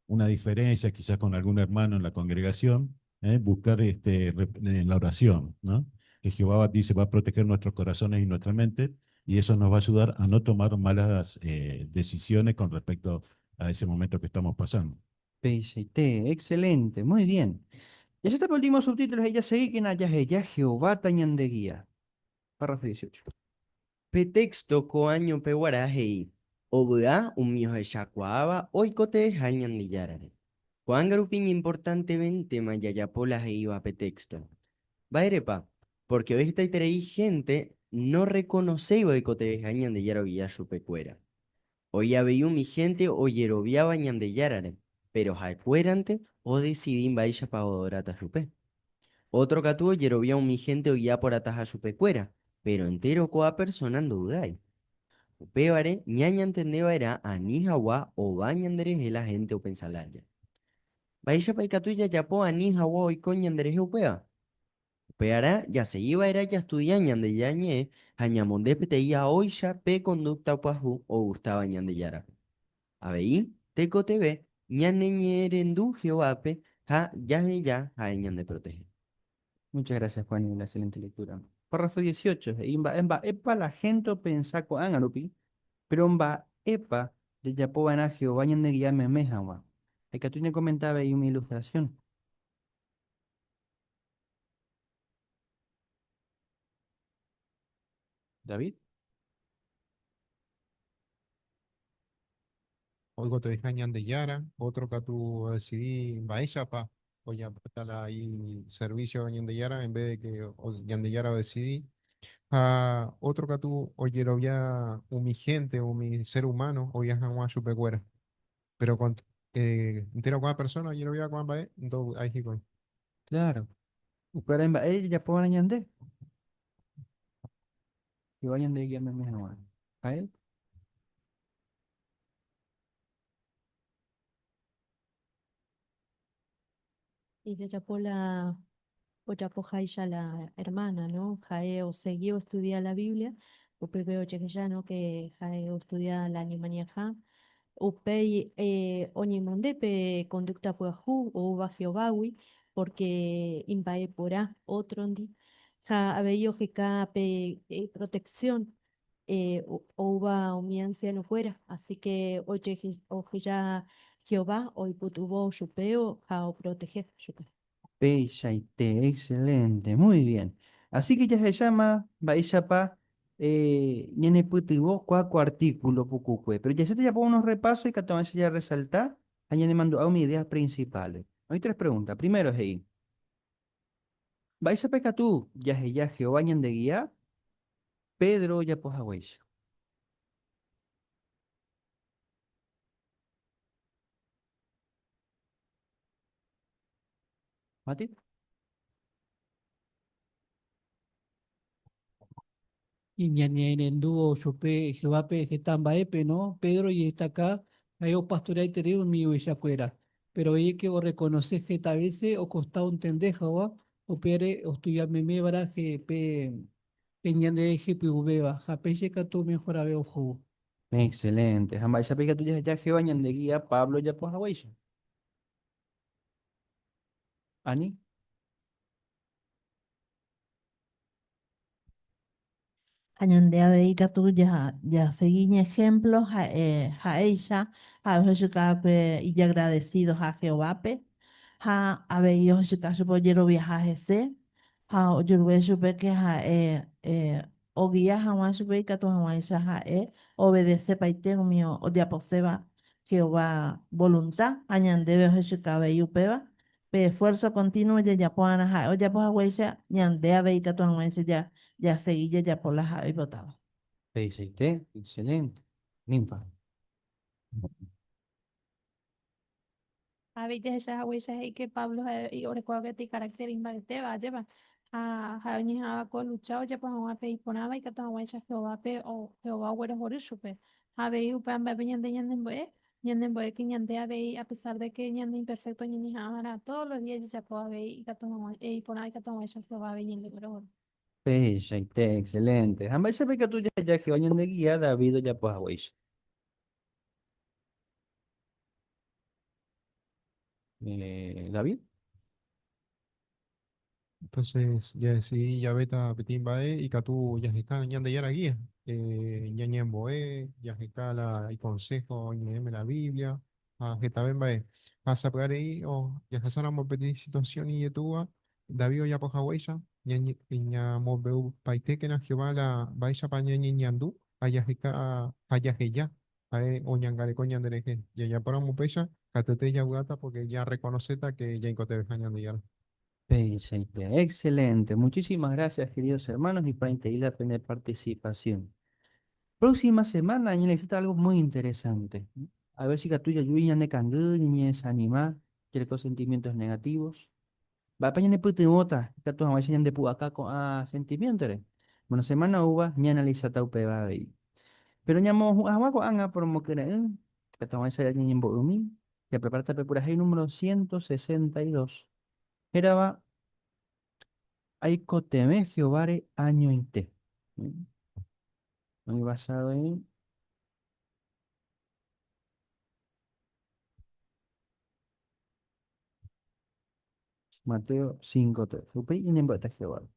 una diferencia quizás con algún hermano en la congregación, buscar en la oración, ¿no? Que Jehová dice va a proteger nuestros corazones y nuestra mente, y eso nos va a ayudar a no tomar malas decisiones con respecto a ese momento que estamos pasando. PIT, excelente, muy bien. Y así está el último subtítulo, ella seguí que ya ella Jehová tañandeguía. Párrafo 18. Pe texto ko áñope guarã he'i, Ovy'a umi ohechakuaáva oikotevẽha Ñandejárare. Ko'ág̃a rupi iñimportantevéntema jajapo la he'íva pe texto. Mba'érepa? Porque oĩ hetaiterei hénte norrekonoséiva oikotevẽha Ñandejára ogia chupekuéra. Oĩ avei umi hénte ojeroviáva Ñandejárare, péro ha'ekuérante odesidi mba'éichapa oadoráta chupe. Ótro katu ojerovia umi hénte ogia porãtaha chupekuéra, péro entéro ko'ã persóna ndovy'ái. Upévare ñañantende va'erã ani hag̃ua ova ñanderehe la hénte opensa lája. Mba'éichapa ikatu jajapo ani hag̃ua oiko ñanderehe upéva? Upearã jasegi va'erã jastudia Ñandejára Ñe'ẽ ha ñamonde peteĩ aóicha pe kondúkta pyahu ogustáva Ñandejárape. Avei tekotevẽ ñaneñe'ẽrendu Jehovápe ha jaheja ha'e ñandeprotehe. Muchas gracias, Juan, la excelente lectura. Párrafo 18. He'i mba'e mba'épa la hénte opensa ko'ág̃a rupi, péro mba'épa jajapo va'erã Jehová ñandegia meme hag̃ua. Ha ikatu ñakomenta avei umi ilustrasión. David. Oikotevẽha Ñandejára, ótro katu odesidi mba'éichapa ojapóta la iservísio Ñandejára en vez de que Ñandejára odesidi. Ha ótro katu ojerovia umi hénte, umi ser humano ogia hag̃ua chupekuéra. Péro entéro ko'ã persóna ojerovia ko'ã mba'e, ndovy'ái hikuái. Claro. Upévare mba'e jajapo va'erã ñande? Jehová ñandegia meme hag̃ua. Jael. Y jajapo la ojapoháicha la hermana, no? Ha'e osegi ostudia la Biblia, upépe ojehecha, no, que ha'e ostudia la Ñemañaha. Upéi oñemonde pe conducta pyahu oúva Jehovágui, porque imba'eporã ótrondi, ha avei oheka pe protección oúva umi ancianokuéra, así que oheja Jehová oipytyvõ chupe ha oprotehe chupe. Peichaite, excelente, muy bien. Así que jahecháma mba'éichapa ñanepytyvõ kua ko artículo pukukue. Pero jahecháta japo unos repaso ikatu hag̃uáicha jarresalta ha ñanemandu'a umi ideas principales. Oĩ tres preguntas. Primero he'i, Mba'éichapa ikatu jaheja Jehová ñandegia Pedro ojapo haguéicha? Mati? Ñañe'ẽrendu chupe Jehovápe heta mba'épe, no? Pedro ijestaka ha'e opastoreaiterei umi ovechakuéra. Péro oĩ ke orrekonose heta vése okosta ontende hag̃ua upévare ostudia meme va'erã pe ñande hepy'uvéva ha péicha ikatu omehorave ohóvo. Excelente. Ha mba'éichapa ikatu jaheja Jehová ñandegia Pablo ojapo haguéicha? Ani. Ha ñande avei katu jasegi iñehémplo ha'e ha'éicha ha'e ohechauka va'ekue ijagradesidoha Jehovápe ha avei ohechauka chupe ojeroviaha hese ha ojerure chupe ke ha'e ogia hag̃ua chupe ikatu hag̃uáicha ha'e ovedesepaite umi ojaposéva Jehová volunta ha ñandéve ohechauka avei upéva Pe esfuerzo continuo jajapo va'erã ha'e ojapo haguéicha, ñande avei ikatu hag̃uáicha jasegi jajapo la ha'e oipotáva. Peichaite, excelente. Ninfa. Avei jahecha haguéicha he'i ke Pablo ha'e orekóva peteĩ carácter imbaretéva, ajépa? Ha ha'e oñeha'ãva ko olucha ojapo hag̃ua pe iporãva ikatu hag̃uáicha Jehovápe Jehová oguerohory chupe. Ha avei upe amba'épe ñande ñanembo'e, ñanembo'e ke ñande avei a pesar de que ñande imperfecto ñañeha'ãva'erã todos los días jajapo avei ikatu hag̃ua iporã ikatu hag̃uáicha Jehová avei ñandeguerohory. Peichaite, excelente. Ha mba'éichapa ikatu jaheja Jehová ñandegia David ojapo haguéicha? David? Entonces, ya decidí ya beta peteĩ mba'e ikatu jaheka Ñandejára guía. Ñañembo'e, jaheka la iconsejo ñe'ẽme la Biblia, ha hetave mba'e. Ha sapy'arei o jahasáramo peteĩ situación ijetúva, David ojapo haguéicha, ñamombe'upaitékena Jehová la mba'éichapa ñañeñandu ha jaheka ha jaheja ha'e oñangareko ñanderehe. Jajapóramo upéicha, katuete javy'áta porque jarrekonoséta que jaikotevẽha Ñandejára. Peichaite, excelente. Muchísimas gracias, queridos hermanos, y para la pene participación. Próxima semana, ñane algo muy interesante. A ver si katu jaju ñane kangy, ñane desanima, con sentimientos negativos. Va pa ñane pytyvõta, katu hag̃uáicha ñande pu'aka ko'ã sentimiento re. Bueno, semana oúva ñaanalizata upéva avei. Pero ñamohu'ã hag̃ua ko'ág̃a poromokyre'ỹ, katu hag̃uáicha ñañembo'ymi, japreparata pe purahéi número 162, hérava Aikotevẽ Jehováre añoite. Oĩ basado en Mateo 5.3. Upéi ñañembo'éta Jehovápe.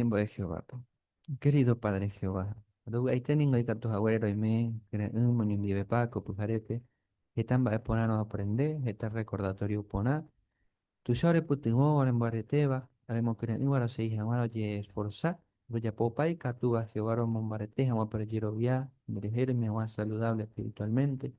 Ñañembo'e Jehovápe. Querido Padre Jehová, rovy'aite ningo ikatu haguére roime kyre'ỹ moñondivepa ko pyharépe, heta mba'e porã roaprende, heta recordatorio porã, tuicha orepytyvõ orembaretéva, oremokyre'ỹva rosegi hag̃ua rojeesforsa, rojapo opa ikatúva Jehová romombarete hag̃ua pe rojerovia nderehe roime hag̃ua saludable espiritualmente.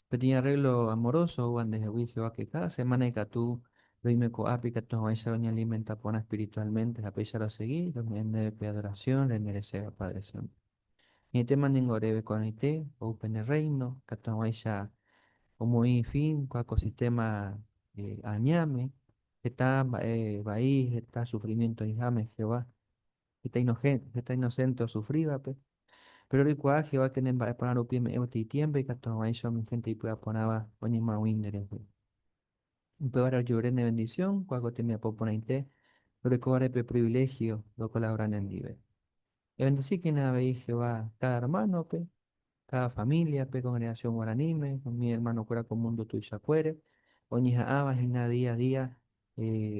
Peteĩ arreglo amoroso oúva ndehegui Jehová que cada semana ikatu roime ko'ápe ikatu hag̃uáicha roñealimenta porã espiritualmente ha péicha rosegi rome'ẽ ndéve pe adoración remereséva Padre Santo. Ñaĩtéma ningo oréve ko'ag̃aite ou pene Reino ikatu hag̃uáicha omoĩ fin ko ecosistema añáme, heta mba'e vai, heta sufrimiento oĩháme Jehová. Heta inocente osufrívape. Péro roikuaa Jehová che nemba'e porã rupi eme'ẽ peteĩ tiémpo ikatu hag̃uáicha umi hénte ipy'aporãva oñemoag̃ui nderehe. Upévare ojerure ne vendisión kua ko tembiapo porãite rorekóvare pe priviléhio rokolavora nendive. Evendesíkena avei Jehová káda ermánope, káda famíliape, kongregasión guaraníme, umi ermanokuéra ko múndo tuichakuére, oñeha'ãva hína día a día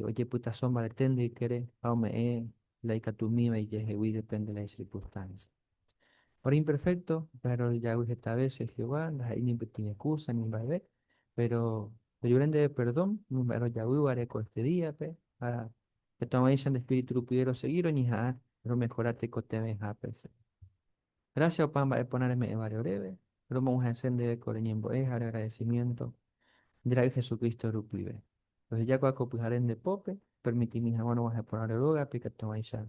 ojepytaso mbarete nde ykére ha ome'ẽ la ikatumíva ijehegui depende la icircunstancia. Ore imperfecto, péro rojavy heta vése Jehová, ndaha'éi ni peteĩ excusa ni mba'eve, péro rojure ndéve perdón umi mba'e rojavývare ko este díape ha hetavãicha nde espíritu rupive rosegi roñeha'ã romejora tekotevẽhápe. Gracias opa mba'e porã reme'ẽvare oréve, romog̃uahẽse ndéve ko reñembo'e ha ore agradecimiento nde Ra'y Jesucristo rupive. Roheja kua ko pyhare nde pópe, permitimi hag̃ua rog̃uahẽ porã ore rógape ikatuvãicha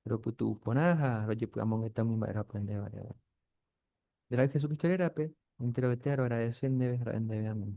ropytu'u porã ha rojepy'amongeta umi mba'e roaprendévare ore. Nde Ra'y Jesucristo rérape, enterovete roagradece ndéve ha ro'e ndéve. Amén.